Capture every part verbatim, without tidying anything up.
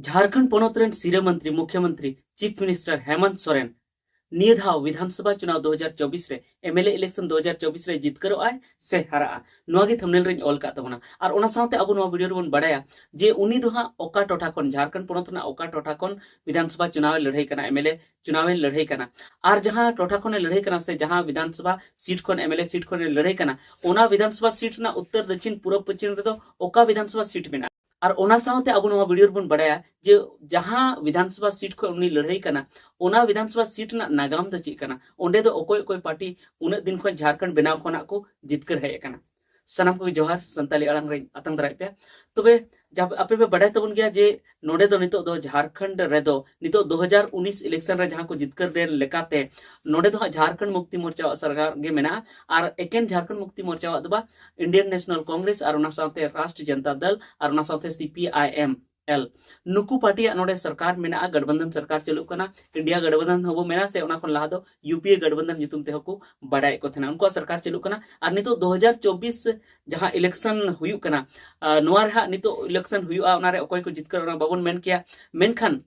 ᱡᱷᱟᱲᱠᱷᱚᱸᱰ ᱯᱚᱱᱚᱛ ᱨᱮᱱ ᱥᱤᱨᱟᱹ ᱢᱚᱱᱛᱨᱤ, ᱢᱩᱠᱷᱭᱚᱢᱚᱱᱛᱨᱤ, ᱪᱤᱯ ᱢᱤᱱᱤᱥᱴᱟᱨ ᱦᱮᱢᱚᱱᱛ ᱥᱚᱨᱮᱱ ᱱᱤᱭᱟᱹ ᱫᱷᱟᱣ ᱵᱤᱫᱷᱟᱱᱥᱚᱵᱷᱟ ᱪᱩᱱᱟᱣ ᱫᱩ ᱦᱟᱡᱟᱨ ᱪᱚᱵᱵᱤᱥ ᱨᱮ, ᱮᱢᱮᱞᱮ ᱤᱞᱮᱠᱥᱚᱱ ᱫᱩ ᱦᱟᱡᱟᱨ ᱪᱚᱵᱵᱤᱥ ᱨᱮ ᱡᱤᱛᱠᱟᱹᱨᱚᱜ ᱟᱭ ᱥᱮ ᱦᱟᱨᱟᱜᱼᱟ, ᱱᱚᱣᱟ ᱜᱮ ᱛᱷᱟᱢᱱᱮᱞ ᱨᱮᱧ ᱚᱞ ᱠᱟᱜ ᱛᱟᱵᱚᱱᱟ᱾ ᱟᱨ ᱚᱱᱟ ᱥᱟᱶᱛᱮ ᱟᱵᱚ ᱱᱚᱣᱟ ᱵᱷᱤᱰᱤᱭᱳ ᱨᱮᱵᱚᱱ ᱵᱟᱲᱟᱭᱟ ᱡᱮ ᱩᱱᱤ ᱫᱚ ᱦᱟᱸᱜ ᱚᱠᱟ ᱴᱚᱴᱷᱟ ᱠᱷᱚᱱ, ᱡᱷᱟᱲᱠᱷᱚᱸᱰ ᱯᱚᱱᱚᱛ ᱨᱮᱱᱟᱜ ᱚᱠᱟ ᱴᱚᱴᱷᱟ ᱠᱷᱚᱱ ᱵᱤᱫᱷᱟᱱᱥᱚᱵᱷᱟ ᱪᱩᱱᱟᱣ ᱮ ᱞᱟᱹᱲᱦᱟᱹᱭ ᱠᱟᱱᱟ, ᱮᱢᱮᱞᱮ ᱪᱩᱱᱟᱣ ᱮ ᱞᱟᱹᱲᱦᱟᱹᱭ ᱠᱟᱱᱟ᱾ ᱟᱨ ᱡᱟᱦᱟᱸ ᱴᱚᱴᱷᱟ ᱠᱷᱚᱱ ᱮ ᱞᱟᱹᱲᱦᱟᱹᱭ ᱠᱟᱱᱟ ᱥᱮ ᱡᱟᱦᱟᱸ ᱵᱤᱫᱷᱟᱱᱥᱚᱵᱷᱟ ᱥᱤᱴ ᱠᱷᱚᱱ, ᱮᱢᱮᱞᱮ ᱥᱤᱴ ᱠᱷᱚᱱ ᱮ ᱞᱟᱹᱲᱦᱟᱹᱭ ᱠᱟᱱᱟ, ᱚᱱᱟ ᱵᱤᱫᱷᱟᱱᱥᱚᱵᱷᱟ ᱥᱤᱴ ᱨᱮᱱᱟᱜ ᱩᱛᱛᱚᱨ, ᱫᱚᱠᱠᱷᱤᱱ, ᱯᱩᱨᱚᱵᱽ, ᱯᱚᱪᱷᱤᱢ ᱨᱮᱫᱚ ᱚᱠᱟ ᱵᱤᱫᱷᱟᱱᱥᱚᱵᱷᱟ ᱥᱤᱴ ᱢᱮᱱᱟᱜᱼᱟ᱾ ᱟᱨ ᱚᱱᱟ ᱥᱟᱶᱛᱮ ᱟᱵᱚ ᱱᱚᱣᱟ ᱵᱷᱤᱰᱤᱭᱳ ᱨᱮᱵᱚᱱ ᱵᱟᱲᱟᱭᱟ ᱡᱮ ᱡᱟᱦᱟᱸ ᱵᱤᱫᱷᱟᱱᱥᱚᱵᱷᱟ ᱥᱤᱴ ᱠᱷᱚᱱ ᱩᱱᱤ ᱞᱟᱹᱲᱦᱟᱹᱭ ᱠᱟᱱᱟ, ᱚᱱᱟ ᱵᱤᱫᱷᱟᱱᱥᱚᱵᱷᱟ ᱥᱤᱴ ᱨᱮᱱᱟᱜ ᱱᱟᱜᱟᱢ ᱫᱚ ᱪᱮᱫ ᱠᱟᱱᱟ, ᱚᱸᱰᱮ ᱫᱚ ᱚᱠᱚᱭ ᱚᱠᱚᱭ ᱯᱟᱨᱴᱤ ᱩᱱᱟᱹᱜ ᱫᱤᱱ ᱠᱷᱚᱱ ᱡᱷᱟᱲᱠᱷᱚᱸᱰ ᱵᱮᱱᱟᱣ ᱠᱷᱚᱱᱟᱜ ᱠᱚ ᱡᱤᱛᱠᱟᱹᱨ ᱦᱮᱡ ᱟᱠᱟᱱᱟ᱾ ᱥᱟᱱᱟᱢ ᱠᱚᱜᱮ ᱡᱚᱦᱟᱨ, ᱥᱟᱱᱛᱟᱞᱤ ᱟᱲᱟᱝ ᱨᱮᱧ ᱟᱛᱟᱝ ᱫᱟᱨᱟᱭᱮᱫ ᱯᱮᱭᱟ᱾ ᱛᱚᱵᱮ ᱡᱟ-, ᱟᱯᱮ ᱯᱮ ᱵᱟᱰᱟᱭ ᱛᱟᱵᱚᱱ ᱜᱮᱭᱟ ᱡᱮ ᱱᱚᱰᱮ ᱫᱚ ᱱᱤᱛᱚᱜ ᱫᱚ ᱡᱷᱟᱲᱠᱷᱚᱸᱰ ᱨᱮᱫᱚ ᱱᱤᱛᱚᱜ ᱫᱩ ᱦᱟᱡᱟᱨ ᱩᱱᱤᱥ ᱤᱞᱮᱠᱥᱚᱱ ᱨᱮ ᱡᱟᱦᱟᱸ ᱠᱚ ᱡᱤᱛᱠᱟᱹᱨ ᱞᱮᱱ ᱞᱮᱠᱟᱛᱮ, ᱱᱚᱰᱮ ᱫᱚ ᱦᱟᱸᱜ ᱡᱷᱟᱲᱠᱷᱚᱸᱰ ᱢᱩᱠᱛᱤ ᱢᱳᱨᱪᱟᱣᱟᱜ ᱥᱚᱨᱠᱟᱨ ᱜᱮ ᱢᱮᱱᱟᱜᱼᱟ᱾ ᱟᱨ ᱮᱠᱮᱱ ᱡᱷᱟᱲᱠᱷᱚᱸᱰ ᱢᱩᱠᱛᱤ ᱢᱳᱨᱪᱟᱣᱟᱜ ᱫᱚ ᱵᱟᱝ, ᱤᱱᱰᱤᱭᱟᱱ ᱱᱮᱥᱱᱟᱞ ᱠᱚᱝᱜᱨᱮᱥ ᱟᱨ ᱚᱱᱟ ᱥᱟᱶᱛᱮ ᱨᱟᱥᱴᱨᱤᱭᱚ ᱡᱚᱱᱛᱟ ᱫᱚᱞ ᱟᱨ ᱚᱱᱟ ᱥᱟᱶᱛᱮ C P I M L, ᱱᱩᱠᱩ ᱯᱟᱨᱴᱤᱭᱟᱜ ᱱᱚᱰᱮ ᱥᱚᱨᱠᱟᱨ ᱢᱮᱱᱟᱜᱼᱟ, ᱜᱟᱴᱵᱟᱱᱫᱷᱚᱱ ᱥᱚᱨᱠᱟᱨ ᱪᱟᱹᱞᱩᱜ ᱠᱟᱱᱟ᱾ ᱤᱱᱰᱤᱭᱟ ᱜᱟᱴᱵᱟᱱᱫᱷᱚᱱ ᱦᱚᱸᱵᱚ ᱢᱮᱱᱟ, ᱥᱮ ᱚᱱᱟ ᱠᱷᱚᱱ ᱞᱟᱦᱟ ᱫᱚ ᱭᱩ ᱯᱤ ᱮ ᱜᱟᱴᱵᱟᱱᱫᱷᱚᱱ ᱧᱩᱛᱩᱢ ᱛᱮᱦᱚᱸ ᱠᱚ ᱵᱟᱰᱟᱭᱮᱫ ᱠᱚ ᱛᱟᱦᱮᱱᱟ᱾ ᱩᱱᱠᱩᱣᱟᱜ ᱥᱚᱨᱠᱟᱨ ᱪᱟᱹᱞᱩᱜ ᱠᱟᱱᱟ᱾ ᱟᱨ ᱱᱤᱛᱚᱜ ᱫᱩ ᱦᱟᱡᱟᱨ ᱪᱚᱵᱵᱤᱥ ᱡᱟᱦᱟᱸ ᱤᱞᱮᱠᱥᱚᱱ ᱦᱩᱭᱩᱜ ᱠᱟᱱᱟ, ᱟᱨ ᱱᱚᱣᱟ ᱨᱮ ᱦᱟᱸᱜ ᱱᱤᱛᱚᱜ ᱤᱞᱮᱠᱥᱚᱱ ᱦᱩᱭᱩᱜᱼᱟ, ᱚᱱᱟᱨᱮ ᱚᱠᱚᱭ ᱠᱚ ᱡᱤᱛᱠᱟᱹᱨ, ᱚᱱᱟ ᱵᱟᱵᱚᱱ ᱢᱮᱱ ᱠᱮᱭᱟ᱾ ᱢᱮᱱᱠᱷᱟᱱ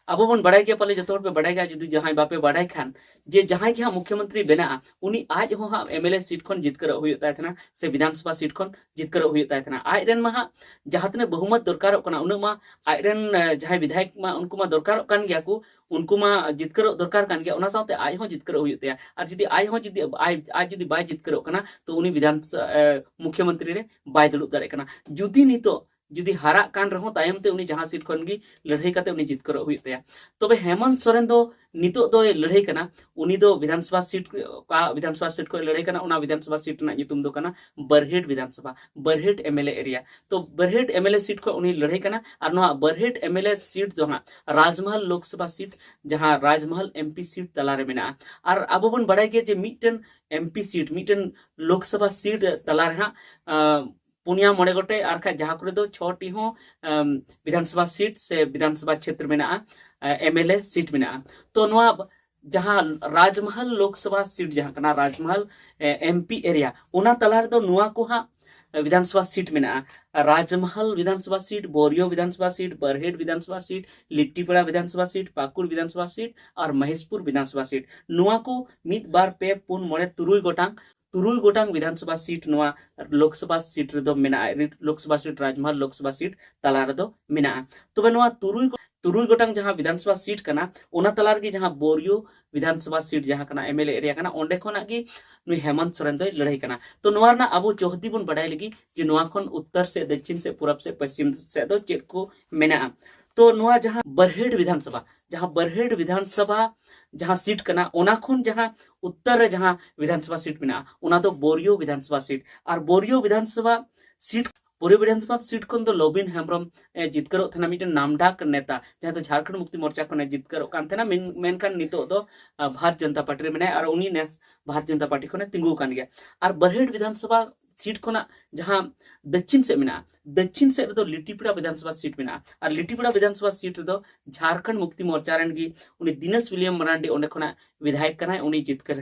ᱟᱵᱚ ᱵᱚᱱ ᱵᱟᱲᱟᱭ ᱜᱮᱭᱟ, ᱯᱟᱞᱮ ᱡᱚᱛᱚ ᱦᱚᱲ ᱯᱮ ᱵᱟᱲᱟᱭ ᱜᱮᱭᱟ, ᱡᱩᱫᱤ ᱡᱟᱦᱟᱸᱭ ᱵᱟᱯᱮ ᱵᱟᱲᱟᱭ ᱠᱷᱟᱱ, ᱡᱮ ᱡᱟᱦᱟᱸᱭ ᱜᱮ ᱦᱟᱸᱜ ᱢᱩᱠᱷᱭᱚᱢᱚᱱᱛᱨᱤ ᱵᱮᱱᱟᱜᱼᱟ, ᱩᱱᱤ ᱟᱡ ᱦᱚᱸ ᱦᱟᱸᱜ ᱮᱢ ᱮᱞ ᱮ ᱥᱤᱴ ᱠᱷᱚᱱ ᱡᱤᱛᱠᱟᱹᱨᱚᱜ ᱦᱩᱭᱩᱜ ᱛᱟᱭ ᱛᱟᱦᱮᱱᱟ ᱥᱮ ᱵᱤᱫᱷᱟᱱᱥᱚᱵᱷᱟ ᱥᱤᱴ ᱠᱷᱚᱱ ᱡᱤᱛᱠᱟᱹᱨᱚᱜ ᱦᱩᱭᱩᱜ ᱛᱟᱭ ᱛᱟᱦᱮᱱᱟ᱾ ᱟᱡ ᱨᱮᱱ ᱢᱟ ᱦᱟᱸᱜ ᱡᱟᱦᱟᱸ ᱛᱤᱱᱟᱹᱜ ᱵᱚᱦᱩᱢᱚᱛ ᱫᱚᱨᱠᱟᱨᱚᱜ ᱠᱟᱱᱟ, ᱩᱱᱟᱹᱜ ᱢᱟ ᱟᱡ ᱨᱮᱱ, ᱮ, ᱡᱟᱦᱟᱸᱭ ᱵᱤᱫᱷᱟᱭᱚᱠ ᱢᱟ, ᱩᱱᱠᱩ ᱢᱟ ᱫᱚᱨᱠᱟᱨᱚᱜ ᱠᱟᱱ ᱜᱮᱭᱟ ᱠᱚ, ᱩᱱᱠᱩ ᱢᱟ ᱡᱤᱛᱠᱟᱹᱨᱚᱜ ᱫᱚᱨᱠᱟᱨ ᱠᱟᱱ ᱜᱮᱭᱟ, ᱚᱱᱟ ᱥᱟᱶᱛᱮ ᱟᱡ ᱦᱚᱸ ᱡᱤᱛᱠᱟᱹᱨᱚᱜ ᱦᱩᱭᱩᱜ ᱛᱟᱭᱟ᱾ ᱟᱨ ᱡᱩᱫᱤ ᱟᱡ ᱦᱚᱸ ᱡᱩᱫᱤ ᱟᱡ, ᱟᱡ ᱡᱩᱫᱤ ᱵᱟᱭ ᱡᱤᱛᱠᱟᱹᱨᱚᱜ ᱠᱟᱱᱟ, ᱛᱚ ᱩᱱᱤ ᱵᱤᱫᱷᱟᱱ ᱥᱚ-, ᱮ, ᱢᱩᱠᱷᱭᱚᱢᱚᱱᱛᱨᱤ ᱨᱮ ᱵᱟᱭ ᱫᱩᱲᱩᱵ ᱫᱟᱲᱮᱭᱟᱜ ᱠᱟᱱᱟ᱾ ᱡᱩᱫᱤ ᱱᱤᱛᱚᱜ ᱡᱩᱫᱤ ᱦᱟᱨᱟᱜ ᱠᱟᱱ ᱨᱮᱦᱚᱸ, ᱛᱟᱭᱚᱢ ᱛᱮ ᱩᱱᱤ ᱡᱟᱦᱟᱸ ᱥᱤᱴ ᱠᱷᱚᱱ ᱜᱮ ᱞᱟᱹᱲᱦᱟᱹᱭ ᱠᱟᱛᱮ ᱩᱱᱤ ᱡᱤᱛᱠᱟᱹᱨᱚᱜ ᱦᱩᱭᱩᱜ ᱛᱟᱭᱟ᱾ ᱛᱚᱵᱮ ᱦᱮᱢᱚᱱᱛ ᱥᱚᱨᱮᱱ ᱫᱚ ᱱᱤᱛᱚᱜ ᱫᱚᱭ ᱞᱟᱹᱲᱦᱟᱹᱭ ᱠᱟᱱᱟ, ᱩᱱᱤ ᱫᱚ ᱵᱤᱫᱷᱟᱱᱥᱚᱵᱷᱟ ᱥᱤᱴ, ᱚᱠᱟ ᱵᱤᱫᱷᱟᱱᱥᱚᱵᱷᱟ ᱥᱤᱴ ᱠᱷᱚᱱ ᱞᱟᱹᱲᱦᱟᱹᱭ ᱠᱟᱱᱟ, ᱚᱱᱟ ᱵᱤᱫᱷᱟᱱᱥᱚᱵᱷᱟ ᱥᱤᱴ ᱨᱮᱱᱟᱜ ᱧᱩᱛᱩᱢ ᱫᱚ ᱠᱟᱱᱟ ᱵᱟᱨᱦᱮᱴ ᱵᱤᱫᱷᱟᱱᱥᱚᱵᱷᱟ, Barhet M L A area. ᱛᱚ Barhet M L A seat ᱠᱷᱚᱱ ᱩᱱᱤ ᱞᱟᱹᱲᱦᱟᱹᱭ ᱠᱟᱱᱟ᱾ ᱟᱨ ᱱᱚᱣᱟ Barhet M L A seat ᱫᱚ ᱦᱟᱸᱜ ᱨᱟᱡᱽᱢᱚᱦᱚᱞ ᱞᱳᱠᱥᱚᱵᱷᱟ ᱥᱤᱴ, ᱡᱟᱦᱟᱸ ᱨᱟᱡᱽᱢᱚᱦᱚᱞ ᱮᱢ ᱯᱤ ᱥᱤᱴ ᱛᱟᱞᱟᱨᱮ ᱢᱮᱱᱟᱜᱼᱟ᱾ ᱟᱨ ᱟᱵᱚ ᱵᱚᱱ ᱵᱟᱲᱟᱭ ᱜᱮᱭᱟ ᱡᱮ ᱢᱤᱫᱴᱮᱱ ᱮᱢ ᱯᱤ ᱥᱤᱴ, ᱢᱤᱫᱴᱮᱱ ᱞᱳᱠᱥᱚᱵᱷᱟ ᱥᱤᱴ ᱛᱟᱞᱟᱨᱮ ᱦᱟᱸᱜ, ᱟᱸ, ᱯᱩᱱᱭᱟ ᱢᱚᱬᱮ ᱜᱚᱴᱮᱡ, ᱟᱨ ᱠᱷᱟᱡ ᱡᱟᱦᱟᱸ ᱠᱚᱨᱮ ᱫᱚ ᱪᱷᱚᱴᱤ ᱦᱚᱸ, ᱟᱢ, ᱵᱤᱫᱷᱟᱱᱥᱚᱵᱷᱟ ᱥᱤᱴ ᱥᱮ ᱵᱤᱫᱷᱟᱱᱥᱚᱵᱷᱟ ᱪᱷᱮᱛᱨᱚ ᱢᱮᱱᱟᱜᱼᱟ, ᱮ, ᱮᱢ ᱮᱞ ᱮ ᱥᱤᱴ ᱢᱮᱱᱟᱜᱼᱟ᱾ ᱛᱚ ᱱᱚᱣᱟ ᱡᱟᱦᱟᱸ ᱨᱟᱡᱽᱢᱚᱦᱚᱞ ᱞᱳᱠᱥᱚᱵᱷᱟ ᱥᱤᱴ ᱡᱟᱦᱟᱸ ᱠᱟᱱᱟ, ᱨᱟᱡᱽᱢᱚᱦᱚᱞ, ᱮ, ᱮᱢ ᱯᱤ ᱮᱨᱤᱭᱟ, ᱚᱱᱟ ᱛᱟᱞᱟ ᱨᱮᱫᱚ ᱱᱚᱣᱟ ᱠᱚ ᱦᱟᱸᱜ ᱵᱤᱫᱷᱟᱱ ᱥᱚᱵᱷᱟ ᱥᱤᱴ ᱢᱮᱱᱟᱜᱼᱟ᱾ ᱨᱟᱡᱽᱢᱟᱦᱟᱞ ᱵᱤᱫᱷᱟᱱ ᱥᱚᱵᱷᱟ ᱥᱤᱴ, ᱵᱳᱨᱤᱭᱳ ᱵᱤᱫᱷᱟᱱ ᱥᱚᱵᱷᱟ ᱥᱤᱴ, ᱵᱟᱨᱦᱮᱴ ᱵᱤᱫᱷᱟᱱ ᱥᱚᱵᱷᱟ ᱥᱤᱴ, ᱞᱤᱴᱤᱯᱟᱲᱟ ᱵᱤᱫᱷᱟᱱ ᱥᱚᱵᱷᱟ ᱥᱤᱴ, ᱯᱟᱠᱩᱲ ᱵᱤᱫᱷᱟᱱ ᱥᱚᱵᱷᱟ ᱥᱤᱴ ᱟᱨ ᱢᱚᱦᱮᱥᱯᱩᱨ ᱵᱤᱫᱷᱟᱱ ᱥᱚᱵᱷᱟ ᱥᱤᱴ᱾ ᱱᱚᱣᱟ ᱠᱚ ᱢᱤᱫ, ᱵᱟᱨ, ᱯᱮ, ᱯᱩᱱ, ᱢᱚᱬᱮ, ᱛᱩᱨᱩᱭ ᱜᱚᱴᱟᱝ, ᱛᱩᱨᱩᱭ ᱜᱚᱴᱟᱝ ᱵᱤᱫᱷᱟᱱ ᱥᱚᱵᱷᱟ ᱥᱤᱴ ᱱᱚᱣᱟ ᱞᱳᱠᱥᱚᱵᱷᱟ ᱥᱤᱴ ᱨᱮᱫᱚ ᱢᱮᱱᱟᱜᱼᱟ᱾ ᱞᱳᱠᱥᱚᱵᱷᱟ ᱥᱤᱴ, ᱨᱟᱡᱽᱢᱟᱦᱟᱞ ᱞᱳᱠᱥᱚᱵᱷᱟ ᱥᱤᱴ ᱛᱟᱞᱟ ᱨᱮᱫᱚ ᱢᱮᱱᱟᱜᱼᱟ᱾ ᱛᱚᱵᱮ ᱱᱚᱣᱟ ᱛᱩᱨᱩᱭ ᱜᱚ-, ᱛᱩᱨᱩᱭ ᱜᱚᱴᱟᱝ ᱡᱟᱦᱟᱸ ᱵᱤᱫᱷᱟᱱ ᱥᱚᱵᱷᱟ ᱥᱤᱴ ᱠᱟᱱᱟ, ᱚᱱᱟ ᱛᱟᱞᱟ ᱨᱮᱜᱮ ᱡᱟᱦᱟᱸ ᱵᱳᱨᱤᱭᱳ ᱵᱤᱫᱷᱟᱱ ᱥᱚᱵᱷᱟ ᱥᱤᱴ ᱡᱟᱦᱟᱸ ᱠᱟᱱᱟ, ᱮᱢ ᱮᱞ ᱮ ᱮᱨᱤᱭᱟ ᱠᱟᱱᱟ, ᱚᱸᱰᱮ ᱠᱷᱚᱱᱟᱜ ᱜᱮ ᱱᱩᱭ ᱦᱮᱢᱚᱱᱛ ᱥᱚᱨᱮᱱ ᱫᱚᱭ ᱞᱟᱹᱲᱦᱟᱹᱭ ᱠᱟᱱᱟ᱾ ᱛᱚ ᱱᱚᱣᱟ ᱨᱮᱱᱟᱜ ᱟᱵᱚ ᱪᱚᱦᱫᱤ ᱵᱚᱱ ᱵᱟᱰᱟᱭ ᱞᱟᱹᱜᱤᱫ ᱡᱮ ᱱᱚᱣᱟ ᱠᱷᱚᱱ ᱩᱛᱛᱚᱨ ᱥᱮᱫ, ᱫᱚᱠᱠᱷᱤᱱ ᱥᱮᱫ, ᱯᱩᱨᱚᱵ ᱥᱮᱫ, ᱯᱚᱥᱪᱤᱢ ᱥᱮᱫ ᱫᱚ ᱪᱮᱫ ᱠᱚ ᱢᱮᱱᱟᱜᱼᱟ᱾ ᱛᱚ ᱱᱚᱣᱟ ᱡᱟᱦᱟᱸ ᱵᱟᱨᱦᱮᱴ ᱵᱤᱫᱷᱟᱱ ᱥᱚᱵᱷᱟ, ᱡᱟᱦᱟᱸ ᱵᱟᱨᱦᱮᱴ ᱵᱤᱫᱷᱟᱱ ᱥᱚᱵᱷᱟ ᱡᱟᱦᱟᱸ ᱥᱤᱴ ᱠᱟᱱᱟ, ᱚᱱᱟ ᱠᱷᱚᱱ ᱡᱟᱦᱟᱸ ᱩᱛᱛᱚᱨ ᱨᱮ ᱡᱟᱦᱟᱸ ᱵᱤᱫᱷᱟᱱ ᱥᱚᱵᱷᱟ ᱥᱤᱴ ᱢᱮᱱᱟᱜᱼᱟ, ᱚᱱᱟ ᱫᱚ ᱵᱳᱨᱤᱭᱳ ᱵᱤᱫᱷᱟᱱ ᱥᱚᱵᱷᱟ ᱥᱤᱴ᱾ ᱟᱨ ᱵᱳᱨᱤᱭᱳ ᱵᱤᱫᱷᱟᱱ ᱥᱚᱵᱷᱟ ᱥᱤᱴ, ᱵᱳᱨᱤᱭᱳ ᱵᱤᱫᱷᱟᱱ ᱥᱚᱵᱷᱟ ᱥᱤᱴ ᱠᱷᱚᱱ ᱫᱚ ᱞᱚᱵᱤᱱ ᱦᱮᱢᱵᱨᱚᱢ ᱮ ᱡᱤᱛᱠᱟᱹᱨᱚᱜ ᱛᱟᱦᱮᱱᱟ, ᱢᱤᱫᱴᱮᱱ ᱱᱟᱢᱰᱟᱠ ᱱᱮᱛᱟ, ᱡᱟᱦᱟᱸ ᱫᱚ ᱡᱷᱟᱲᱠᱷᱚᱸᱰ ᱢᱩᱠᱛᱤ ᱢᱳᱨᱪᱟ ᱠᱷᱚᱱᱮ ᱡᱤᱛᱠᱟᱹᱨᱚᱜ ᱠᱟᱱ ᱛᱟᱦᱮᱱᱟ, ᱢᱮᱱ-, ᱢᱮᱱᱠᱷᱟᱱ ᱱᱤᱛᱚᱜ ᱫᱚ, ᱟ, ᱵᱷᱟᱨᱛ ᱡᱚᱱᱚᱛᱟ ᱯᱟᱨᱴᱤ ᱨᱮ ᱢᱮᱱᱟᱭᱟ ᱟᱨ ᱩᱱᱤ ᱱᱮᱥ ᱵᱷᱟᱨᱛ ᱡᱚᱱᱚᱛᱟ ᱯᱟᱨᱴᱤ ᱠᱷᱚᱱᱮ ᱛᱤᱸᱜᱩ ᱟᱠᱟᱱ ᱜᱮᱭᱟ᱾ ᱟᱨ ᱵᱟᱨᱦᱮᱴ ᱵᱤᱫᱷᱟᱱ ᱥᱚᱵᱷᱟ ᱥᱤᱴ ᱠᱷᱚᱱᱟᱜ ᱡᱟᱦᱟᱸ ᱫᱚᱠᱠᱷᱤᱱ ᱥᱮᱫ ᱢᱮᱱᱟᱜᱼᱟ, ᱫᱚᱠᱠᱷᱤᱱ ᱥᱮᱫ ᱨᱮᱫᱚ ᱞᱤᱴᱤᱯᱤᱲᱟ ᱵᱤᱫᱷᱟᱱ ᱥᱚᱵᱷᱟ ᱥᱤᱴ ᱢᱮᱱᱟᱜᱼᱟ᱾ ᱟᱨ ᱞᱤᱴᱤᱯᱤᱲᱟ ᱵᱤᱫᱷᱟᱱ ᱥᱚᱵᱷᱟ ᱥᱤᱴ ᱨᱮᱫᱚ ᱡᱷᱟᱲᱠᱷᱚᱸᱰ ᱢᱩᱠᱛᱤ ᱢᱳᱨᱪᱟ ᱨᱮᱱ ᱜᱮ ᱩᱱᱤ ᱫᱤᱱᱮᱥ ᱣᱤᱞᱤᱭᱟᱢ ᱢᱟᱨᱟᱱᱰᱤ ᱚᱸᱰᱮ ᱠᱷᱚᱱᱟᱜ ᱵᱤᱫᱷᱟᱭᱚᱠ ᱠᱟᱱᱟᱭ, ᱩᱱᱤ ᱡᱤᱛᱠᱟᱹᱨ,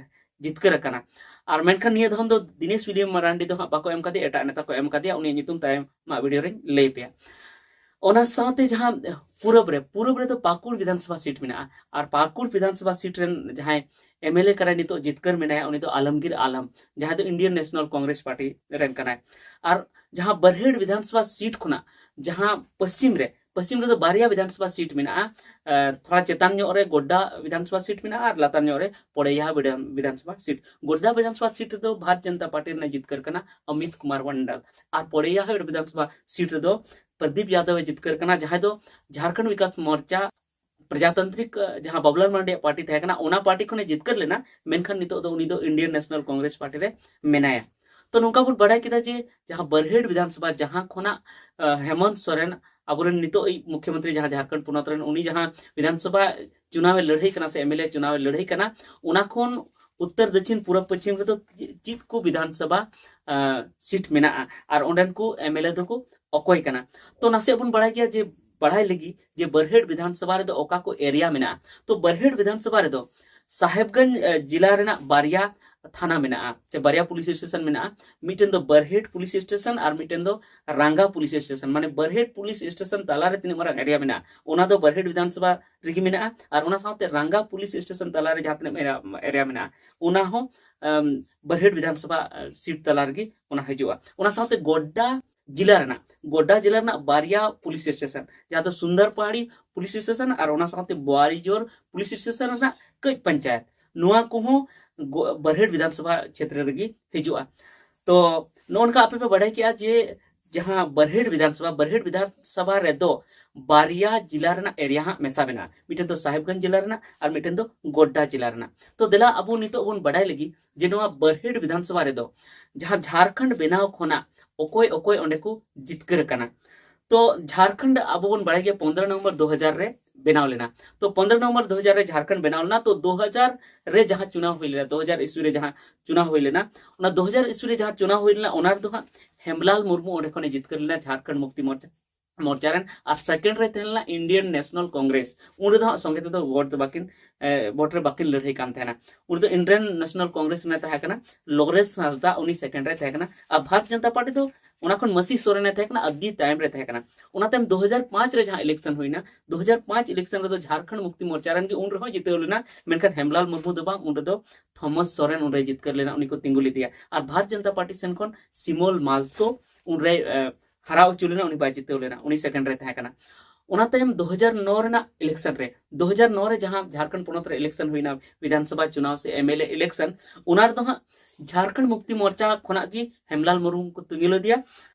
ᱡᱤᱛᱠᱟᱹᱨ ᱟᱠᱟᱱᱟ᱾ ᱟᱨ ᱢᱮᱱᱠᱷᱟᱱ ᱱᱤᱭᱟᱹ ᱫᱷᱟᱣ ᱫᱚ ᱫᱤᱱᱮᱥ ᱣᱤᱞᱤᱭᱟᱢ ᱢᱟᱨᱟᱱᱰᱤ ᱫᱚ ᱦᱟᱸᱜ ᱵᱟᱠᱚ ᱮᱢ ᱠᱟᱫᱮᱭᱟ, ᱮᱴᱟᱜ ᱱᱮᱛᱟ ᱠᱚ ᱮᱢ ᱠᱟᱫᱮᱭᱟ, ᱩᱱᱤᱭᱟᱜ ᱧᱩᱛᱩᱢ ᱛᱟᱭᱚᱢᱟᱜ ᱵᱷᱤᱰᱤᱭᱳ ᱨᱮᱧ ᱞᱟᱹᱭ ᱟᱯᱮᱭᱟ᱾ ᱚᱱᱟ ᱥᱟᱶᱛᱮ ᱡᱟᱦᱟᱸ ᱯᱩᱨᱩᱵ ᱨᱮ, ᱯᱩᱨᱩᱵ ᱨᱮᱫᱚ ᱯᱟᱹᱠᱩᱲ ᱵᱤᱫᱷᱟᱱ ᱥᱚᱵᱷᱟ ᱥᱤᱴ ᱢᱮᱱᱟᱜᱼᱟ᱾ ᱟᱨ ᱯᱟᱹᱠᱩᱲ ᱵᱤᱫᱷᱟᱱ ᱥᱚᱵᱷᱟ ᱥᱤᱴ ᱨᱮᱱ ᱡᱟᱦᱟᱸᱭ ᱮᱢ ᱮᱞ ᱮ ᱠᱟᱱᱟᱭ ᱱᱤᱛᱚᱜ ᱡᱤᱛᱠᱟᱹᱨ ᱢᱮᱱᱟᱭᱟ, ᱩᱱᱤ ᱫᱚ ᱟᱞᱚᱢᱜᱤᱨ ᱟᱞᱚᱢ, ᱡᱟᱦᱟᱸᱭ ᱫᱚ ᱤᱱᱰᱤᱭᱟᱱ ᱱᱮᱥᱱᱟᱞ ᱠᱚᱝᱜᱨᱮᱥ ᱯᱟᱨᱴᱤ ᱨᱮᱱ ᱠᱟᱱᱟᱭ᱾ ᱟᱨ ᱡᱟᱦᱟᱸ ᱵᱟᱨᱦᱮᱴ ᱵᱤᱫᱷᱟᱱ ᱥᱚᱵᱷᱟ ᱥᱤᱴ ᱠᱷᱚᱱᱟᱜ ᱡᱟᱦᱟᱸ ᱯᱚᱥᱪᱤᱢ ᱨᱮ, ᱯᱚᱥᱪᱤᱢ ᱨᱮᱫᱚ ᱵᱟᱨᱭᱟ ᱵᱤᱫᱷᱟᱱ ᱥᱚᱵᱷᱟ ᱥᱤᱴ ᱢᱮᱱᱟᱜᱼᱟ᱾ ᱮ, ᱛᱷᱚᱲᱟ ᱪᱮᱛᱟᱱ ᱧᱚᱜ ᱨᱮ ᱜᱳᱰᱰᱟ ᱵᱤᱫᱷᱟᱱ ᱥᱚᱵᱷᱟ ᱥᱤᱴ ᱢᱮᱱᱟᱜᱼᱟ ᱟᱨ ᱞᱟᱛᱟᱨ ᱧᱚᱜ ᱨᱮ ᱯᱚᱲᱮᱭᱟᱦᱟ ᱵᱤᱰᱷᱟᱱ-, ᱵᱤᱫᱷᱟᱱ ᱥᱚᱵᱷᱟ ᱥᱤᱴ᱾ ᱜᱳᱰᱰᱟ ᱵᱤᱫᱷᱟᱱ ᱥᱚᱵᱷᱟ ᱥᱤᱴ ᱨᱮᱫᱚ ᱵᱷᱟᱨᱛ ᱡᱚᱱᱚᱛᱟ ᱯᱟᱨᱴᱤ ᱨᱮᱱᱟᱜ ᱡᱤᱛᱠᱟᱹᱨ ᱠᱟᱱᱟ ᱚᱢᱤᱛ ᱠᱩᱢᱟᱨ ᱢᱚᱱᱰᱚᱞ᱾ ᱟᱨ ᱯᱚᱲᱮᱭᱟᱦᱟ ᱵᱤᱫᱷᱟᱱ ᱥᱚᱵᱷᱟ ᱥᱤᱴ ᱨᱮᱫᱚ ᱯᱨᱚᱫᱤᱯ ᱭᱟᱫᱚᱵ ᱮ ᱡᱤᱛᱠᱟᱹᱨ ᱠᱟᱱᱟ, ᱡᱟᱦᱟᱸᱭ ᱫᱚ ᱡᱷᱟᱲᱠᱷᱚᱸᱰ ᱵᱤᱠᱟᱥ ᱢᱳᱨᱪᱟ ᱯᱨᱚᱡᱟᱛᱟᱱᱛᱨᱤᱠ, ᱟ, ᱡᱟᱦᱟᱸ ᱵᱟᱵᱩᱞᱟᱞ ᱢᱟᱨᱟᱱᱰᱤᱭᱟᱜ ᱯᱟᱨᱴᱤ ᱛᱟᱦᱮᱸ ᱠᱟᱱᱟ, ᱚᱱᱟ ᱯᱟᱨᱴᱤ ᱠᱷᱚᱱᱮ ᱡᱤᱛᱠᱟᱹᱨ ᱞᱮᱱᱟ, ᱢᱮᱱᱠᱷᱟᱱ ᱱᱤᱛᱚᱜ ᱫᱚ ᱩᱱᱤ ᱫᱚ ᱤᱱᱰᱤᱭᱟᱱ ᱱᱮᱥᱱᱟᱞ ᱠᱚᱝᱜᱨᱮᱥ ᱯᱟᱨᱴᱤ ᱨᱮ ᱢᱮᱱᱟᱭᱟ᱾ ᱛᱚ ᱱᱚᱝᱠᱟ ᱵᱚᱱ ᱵᱟᱲᱟᱭ ᱠᱮᱫᱟ ᱡᱮ ᱡᱟᱦᱟᱸ ᱵᱟᱨᱦᱮᱴ ᱵᱤᱫᱷᱟᱱ ᱥᱚᱵᱷᱟ, ᱡᱟᱦᱟᱸ ᱠᱷᱚᱱᱟᱜ, ᱟ, ᱦᱮᱢᱚᱱᱛ ᱥᱚᱨᱮᱱ, ᱟᱵᱚᱨᱮᱱ ᱱᱤᱛᱚᱜ ᱤᱡ ᱢᱩᱠᱷᱭᱚᱢᱚᱱᱛᱨᱤ, ᱡᱟᱦᱟᱸ ᱡᱷᱟᱲᱠᱷᱚᱸᱰ ᱯᱚᱱᱚᱛ ᱨᱮᱱ, ᱩᱱᱤ ᱡᱟᱦᱟᱸ ᱵᱤᱫᱷᱟᱱ ᱥᱚᱵᱷᱟ ᱪᱩᱱᱟᱣ ᱮ ᱞᱟᱹᱲᱦᱟᱹᱭ ᱠᱟᱱᱟ ᱥᱮ ᱮᱢ ᱮᱞ ᱮ ᱪᱩᱱᱟᱣ ᱮ ᱞᱟᱹᱲᱦᱟᱹᱭ ᱠᱟᱱᱟ, ᱚᱱᱟ ᱠᱷᱚᱱ ᱩᱛᱛᱚᱨ, ᱫᱚᱠᱠᱷᱤᱱ, ᱯᱩᱨᱚᱵ, ᱯᱚᱪᱷᱤᱢ ᱨᱮᱫᱚ ᱪᱮᱫ ᱠᱚ ᱵᱤᱫᱷᱟᱱ ᱥᱚᱵᱷᱟ, ᱟ, ᱥᱤᱴ ᱢᱮᱱᱟᱜᱼᱟ ᱟᱨ ᱚᱸᱰᱮᱱ ᱠᱚ ᱮᱢ ᱮᱞ ᱮ ᱫᱚᱠᱚ ᱚᱠᱚᱭ ᱠᱟᱱᱟ? ᱛᱚ ᱱᱟᱥᱮᱭᱟᱜ ᱵᱚᱱ ᱵᱟᱲᱟᱭ ᱜᱮᱭᱟ ᱡᱮ, ᱵᱟᱲᱟᱭ ᱞᱟᱹᱜᱤᱫ ᱡᱮ ᱵᱟᱨᱦᱮᱴ ᱵᱤᱫᱷᱟᱱ ᱥᱚᱵᱷᱟ ᱨᱮᱫᱚ ᱚᱠᱟ ᱠᱚ ᱮᱨᱤᱭᱟ ᱢᱮᱱᱟᱜᱼᱟ᱾ ᱛᱚ ᱵᱟᱨᱦᱮᱴ ᱵᱤᱫᱷᱟᱱ ᱥᱚᱵᱷᱟ ᱨᱮᱫᱚ ᱥᱟᱦᱮᱵᱽᱜᱚᱸᱡᱽ, ᱮ, ᱡᱤᱞᱟ ᱨᱮᱱᱟᱜ ᱵᱟᱨᱭᱟ, ᱛᱷᱟᱱᱟ ᱢᱮᱱᱟᱜᱼᱟ ᱥᱮ ᱵᱟᱨᱭᱟ ᱯᱩᱞᱤᱥ ᱥᱴᱮᱥᱚᱱ ᱢᱮᱱᱟᱜᱼᱟ᱾ ᱢᱤᱫᱴᱮᱱ ᱫᱚ ᱵᱟᱨᱦᱮᱴ ᱯᱩᱞᱤᱥ ᱥᱴᱮᱥᱚᱱ ᱟᱨ ᱢᱤᱫᱴᱮᱱ ᱫᱚ ᱨᱟᱝᱜᱟ ᱯᱩᱞᱤᱥ ᱥᱴᱮᱥᱚᱱ᱾ ᱢᱟᱱᱮ ᱵᱟᱨᱦᱮᱴ ᱯᱩᱞᱤᱥ ᱥᱴᱮᱥᱚᱱ ᱛᱟᱞᱟᱨᱮ ᱛᱤᱱᱟᱹᱜ ᱢᱟᱨᱟᱝ ᱮᱨᱤᱭᱟ ᱢᱮᱱᱟᱜᱼᱟ, ᱚᱱᱟ ᱫᱚ ᱵᱟᱨᱦᱮᱴ ᱵᱤᱫᱷᱟᱱ ᱥᱚᱵᱷᱟ ᱨᱮᱜᱮ ᱢᱮᱱᱟᱜᱼᱟ᱾ ᱟᱨ ᱚᱱᱟ ᱥᱟᱶᱛᱮ ᱨᱟᱝᱜᱟ ᱯᱩᱞᱤᱥ ᱥᱴᱮᱥᱚᱱ ᱛᱟᱞᱟᱨᱮ ᱡᱟᱦᱟᱸ ᱛᱤᱱᱟᱹᱜ ᱮᱨᱤᱭᱟ ᱢᱮᱱᱟᱜᱼᱟ, ᱚᱱᱟ ᱦᱚᱸ ᱟᱢ, ᱵᱟᱨᱦᱮᱴ ᱵᱤᱫᱷᱟᱱ ᱥᱚᱵᱷᱟ ᱥᱤᱴ ᱛᱟᱞᱟ ᱨᱮᱜᱮ ᱚᱱᱟ ᱦᱤᱡᱩᱜᱼᱟ᱾ ᱚᱱᱟ ᱥᱟᱶᱛᱮ ᱜᱚᱰᱰᱟ ᱡᱮᱞᱟ ᱨᱮᱱᱟᱜ ᱜᱚᱰᱰᱟ ᱡᱮᱞᱟ ᱨᱮᱱᱟᱜ ᱵᱟᱨᱭᱟ ᱯᱩᱞᱤᱥ ᱥᱴᱮᱥᱚᱱ, ᱡᱟᱦᱟᱸ ᱫᱚ ᱥᱩᱱᱫᱚᱨᱯᱟᱦᱟᱲᱤ ᱯᱩᱞᱤᱥ ᱥᱴᱮᱥᱚᱱ ᱟᱨ ᱚᱱᱟ ᱥᱟᱶᱛᱮ ᱵᱳᱣᱟᱨᱤᱡᱳᱨ ᱯᱩᱞᱤᱥ ᱥᱴᱮᱥᱚᱱ ᱨᱮᱱᱟᱜ ᱠᱟᱹᱡ ᱯᱚᱧᱪᱟᱭᱮᱛ, ᱱᱚᱣᱟ ᱠᱚᱦᱚᱸ ᱜᱚ- ᱵᱟᱨᱦᱮᱴ ᱵᱤᱫᱷᱟᱱ ᱥᱚᱵᱷᱟ ᱪᱷᱮᱛᱨᱚ ᱨᱮᱜᱮ ᱦᱤᱡᱩᱜᱼᱟ᱾ ᱛᱚ ᱱᱚᱜᱼᱚ ᱱᱚᱝᱠᱟ ᱟᱯᱮ ᱯᱮ ᱵᱟᱰᱟᱭ ᱠᱮᱜᱼᱟ ᱡᱮ ᱡᱟᱦᱟᱸ ᱵᱟᱨᱦᱮᱴ ᱵᱤᱫᱷᱟᱱ ᱥᱚᱵᱷᱟ, ᱵᱟᱨᱦᱮᱴ ᱵᱤᱫᱷᱟᱱ ᱥᱚᱵᱷᱟ ᱨᱮᱫᱚ ᱵᱟᱨᱭᱟ ᱡᱮᱞᱟ ᱨᱮᱱᱟᱜ ᱮᱨᱤᱭᱟ ᱦᱟᱸᱜ ᱢᱮᱥᱟ ᱢᱮᱱᱟᱜᱼᱟ, ᱢᱤᱫᱴᱮᱱ ᱫᱚ ᱥᱟᱦᱮᱵᱽᱜᱚᱸᱡᱽ ᱡᱮᱞᱟ ᱨᱮᱱᱟᱜ ᱟᱨ ᱢᱤᱫᱴᱮᱱ ᱫᱚ ᱜᱚᱰᱰᱟ ᱡᱮᱞᱟ ᱨᱮᱱᱟᱜ᱾ ᱛᱚ ᱫᱮᱞᱟ ᱟᱵᱚ ᱱᱤᱛᱚᱜ ᱵᱚᱱ ᱵᱟᱰᱟᱭ ᱞᱟᱹᱜᱤᱫ ᱡᱮ ᱱᱚᱣᱟ ᱵᱟᱨᱦᱮᱴ ᱵᱤᱫᱷᱟᱱ ᱥᱚᱵᱷᱟ ᱨᱮᱫᱚ ᱡᱟᱦᱟᱸ ᱡᱷᱟᱲᱠᱷᱚᱸᱰ ᱵᱮᱱᱟᱣ ᱠᱷᱚᱱᱟᱜ ᱚᱠᱚᱭ ᱚᱠᱚᱭ ᱚᱸᱰᱮ ᱠᱚ ᱡᱤᱛᱠᱟᱹᱨ ᱟᱠᱟᱱᱟ᱾ ᱛᱚ ᱡᱷᱟᱲᱠᱷᱚᱸᱰ ᱟᱵᱚ ᱵᱚᱱ ᱵᱟᱲᱟᱭ ᱜᱮᱭᱟ ᱯᱚᱱᱫᱽᱨᱚ ᱱᱚᱵᱷᱮᱢᱵᱚᱨ ᱫᱩ ᱦᱟᱡᱟᱨ ᱨᱮ ᱵᱮᱱᱟᱣ ᱞᱮᱱᱟ᱾ ᱛᱚ ᱯᱚᱱᱫᱽᱨᱚ ᱱᱚᱵᱷᱮᱢᱵᱚᱨ ᱫᱩ ᱦᱟᱡᱟᱨ ᱨᱮ ᱡᱷᱟᱲᱠᱷᱚᱸᱰ ᱵᱮᱱᱟᱣ ᱞᱮᱱᱟ᱾ ᱛᱚ ᱫᱩ ᱦᱟᱡᱟᱨ ᱨᱮ ᱡᱟᱦᱟᱸ ᱪᱩᱱᱟᱣ ᱦᱩᱭ ᱞᱮᱱᱟ, ᱫᱩ ᱦᱟᱡᱟᱨ ᱤᱥᱣᱤ ᱨᱮ ᱡᱟᱦᱟᱸ ᱪᱩᱱᱟᱣ ᱦᱩᱭ ᱞᱮᱱᱟ, ᱚᱱᱟ ᱫᱩ ᱦᱟᱡᱟᱨ ᱤᱥᱣᱤ ᱨᱮ ᱡᱟᱦᱟᱸ ᱪᱩᱱᱟᱣ ᱦᱩᱭ ᱞᱮᱱᱟ, ᱚᱱᱟ ᱨᱮᱫᱚ ᱦᱟᱸᱜ ᱦᱮᱢᱞᱟᱞ ᱢᱩᱨᱢᱩ ᱚᱸᱰᱮ ᱠᱷᱚᱱᱮ ᱡᱤᱛᱠᱟᱹᱨ ᱞᱮᱱᱟ, ᱡᱷᱟᱲᱠᱷᱚᱸᱰ ᱢᱩᱠᱛᱤ ᱢᱳᱨᱪᱟ ᱢᱳᱨᱪᱟ ᱨᱮᱱ᱾ ᱟᱨ ᱥᱮᱠᱮᱱᱰ ᱨᱮ ᱛᱟᱦᱮᱸ ᱞᱮᱱᱟ ᱤᱱᱰᱤᱭᱟᱱ ᱱᱮᱥᱱᱟᱞ ᱠᱚᱝᱜᱨᱮᱥ᱾ ᱩᱱ ᱨᱮᱫᱚ ᱦᱟᱸᱜ ᱥᱚᱸᱜᱮ ᱛᱮᱫᱚ ᱵᱷᱳᱴ ᱫᱚ ᱵᱟᱹᱠᱤᱱ ᱮ, ᱵᱷᱳᱴ ᱨᱮ ᱵᱟᱹᱠᱤᱱ ᱞᱟᱹᱲᱦᱟᱹᱭ ᱠᱟᱱ ᱛᱟᱦᱮᱱᱟ᱾ ᱩᱱ ᱨᱮᱫᱚ ᱤᱱᱰᱤᱭᱟᱱ ᱱᱮᱥᱱᱟᱞ ᱠᱚᱝᱜᱨᱮᱥ ᱨᱮᱱᱮ ᱛᱟᱦᱮᱸ ᱠᱟᱱᱟ, ᱞᱚᱨᱮᱱᱥ ᱦᱟᱸᱥᱫᱟ ᱩᱱᱤ ᱥᱮᱠᱮᱱᱰ ᱨᱮ ᱛᱟᱦᱮᱸ ᱠᱟᱱᱟ᱾ ᱟᱨ ᱵᱷᱟᱨᱚᱛ ᱡᱚᱱᱚᱛᱟ ᱯᱟᱨᱴᱤ ᱫᱚ ᱚᱱᱟ ᱠᱷᱚᱱ ᱢᱟᱹᱥᱤ ᱥᱚᱨᱮᱱᱮ ᱛᱟᱦᱮᱸ ᱠᱟᱱᱟ, ᱟᱹᱰᱤ ᱛᱟᱭᱚᱢ ᱨᱮ ᱛᱟᱦᱮᱸ ᱠᱟᱱᱟ᱾ ᱚᱱᱟ ᱛᱟᱭᱚᱢ ᱫᱩ ᱦᱟᱡᱟᱨ ᱯᱟᱸᱪ ᱨᱮ ᱡᱟᱦᱟᱸ ᱤᱞᱮᱠᱥᱚᱱ ᱦᱩᱭᱱᱟ, ᱫᱩ ᱦᱟᱡᱟᱨ ᱯᱟᱸᱪ ᱤᱞᱮᱠᱥᱚᱱ ᱨᱮᱫᱚ ᱡᱷᱟᱲᱠᱷᱚᱸᱰ ᱢᱩᱠᱛᱤ ᱢᱳᱨᱪᱟ ᱨᱮᱱ ᱜᱮ ᱩᱱ ᱨᱮᱦᱚᱸ ᱡᱤᱛᱟᱹᱣ ᱞᱮᱱᱟ, ᱢᱮᱱᱠᱷᱟᱱ ᱦᱮᱢᱞᱟᱞ ᱢᱩᱨᱢᱩ ᱫᱚ ᱵᱟᱝ, ᱩᱱ ᱨᱮᱫᱚ ᱛᱷᱚᱢᱟᱥ ᱥᱚᱨᱮᱱ ᱩᱱᱨᱮ ᱡᱤᱛᱠᱟᱹᱨ ᱞᱮᱱᱟ, ᱩᱱᱤ ᱠᱚ ᱛᱤᱸᱜᱩ ᱞᱮᱫᱮᱭᱟ᱾ ᱟᱨ ᱵᱷᱟᱨᱚᱛ ᱡᱚᱱᱚᱛᱟ ᱯᱟᱨᱴᱤ ᱥᱮᱱ ᱠᱷᱚᱱ ᱥᱤᱢᱚᱞ ᱢᱟᱞᱛᱳ ᱩᱱᱨᱮ ᱮ, ᱦᱟᱨᱟᱣ ᱦᱚᱪᱚ ᱞᱮᱱᱟ, ᱩᱱᱤ ᱵᱟᱭ ᱡᱤᱛᱟᱹᱣ ᱞᱮᱱᱟ, ᱩᱱᱤ ᱥᱮᱠᱮᱱᱰ ᱨᱮ ᱛᱟᱦᱮᱸ ᱠᱟᱱᱟ᱾ ᱚᱱᱟ ᱛᱟᱭᱚᱢ ᱫᱩ ᱦᱟᱡᱟᱨ ᱱᱚ ᱨᱮᱱᱟᱜ ᱤᱞᱮᱠᱥᱚᱱ ᱨᱮ, ᱫᱩ ᱦᱟᱡᱟᱨ ᱱᱚ ᱨᱮ ᱡᱟᱦᱟᱸ ᱡᱷᱟᱲᱠᱷᱚᱸᱰ ᱯᱚᱱᱚᱛ ᱨᱮ ᱤᱞᱮᱠᱥᱚᱱ ᱦᱩᱭᱱᱟ, ᱵᱤᱫᱷᱟᱱ ᱥᱚᱵᱷᱟ ᱪᱩᱱᱟᱣ ᱥᱮ ᱮᱢ ᱮᱞ ᱮ ᱤᱞᱮᱠᱥᱚᱱ, ᱚᱱᱟ ᱨᱮᱫᱚ ᱦᱟᱸᱜ ᱡᱷᱟᱲᱠᱷᱚᱸᱰ ᱢᱩᱠᱛᱤ ᱢᱳᱨᱪᱟ ᱠᱷᱚᱱᱟᱜ ᱜᱮ ᱦᱮᱢᱞᱟᱞ ᱢᱩᱨᱢᱩ ᱠᱚ ᱛᱤᱸᱜᱩ ᱞᱮᱫᱮᱭᱟ᱾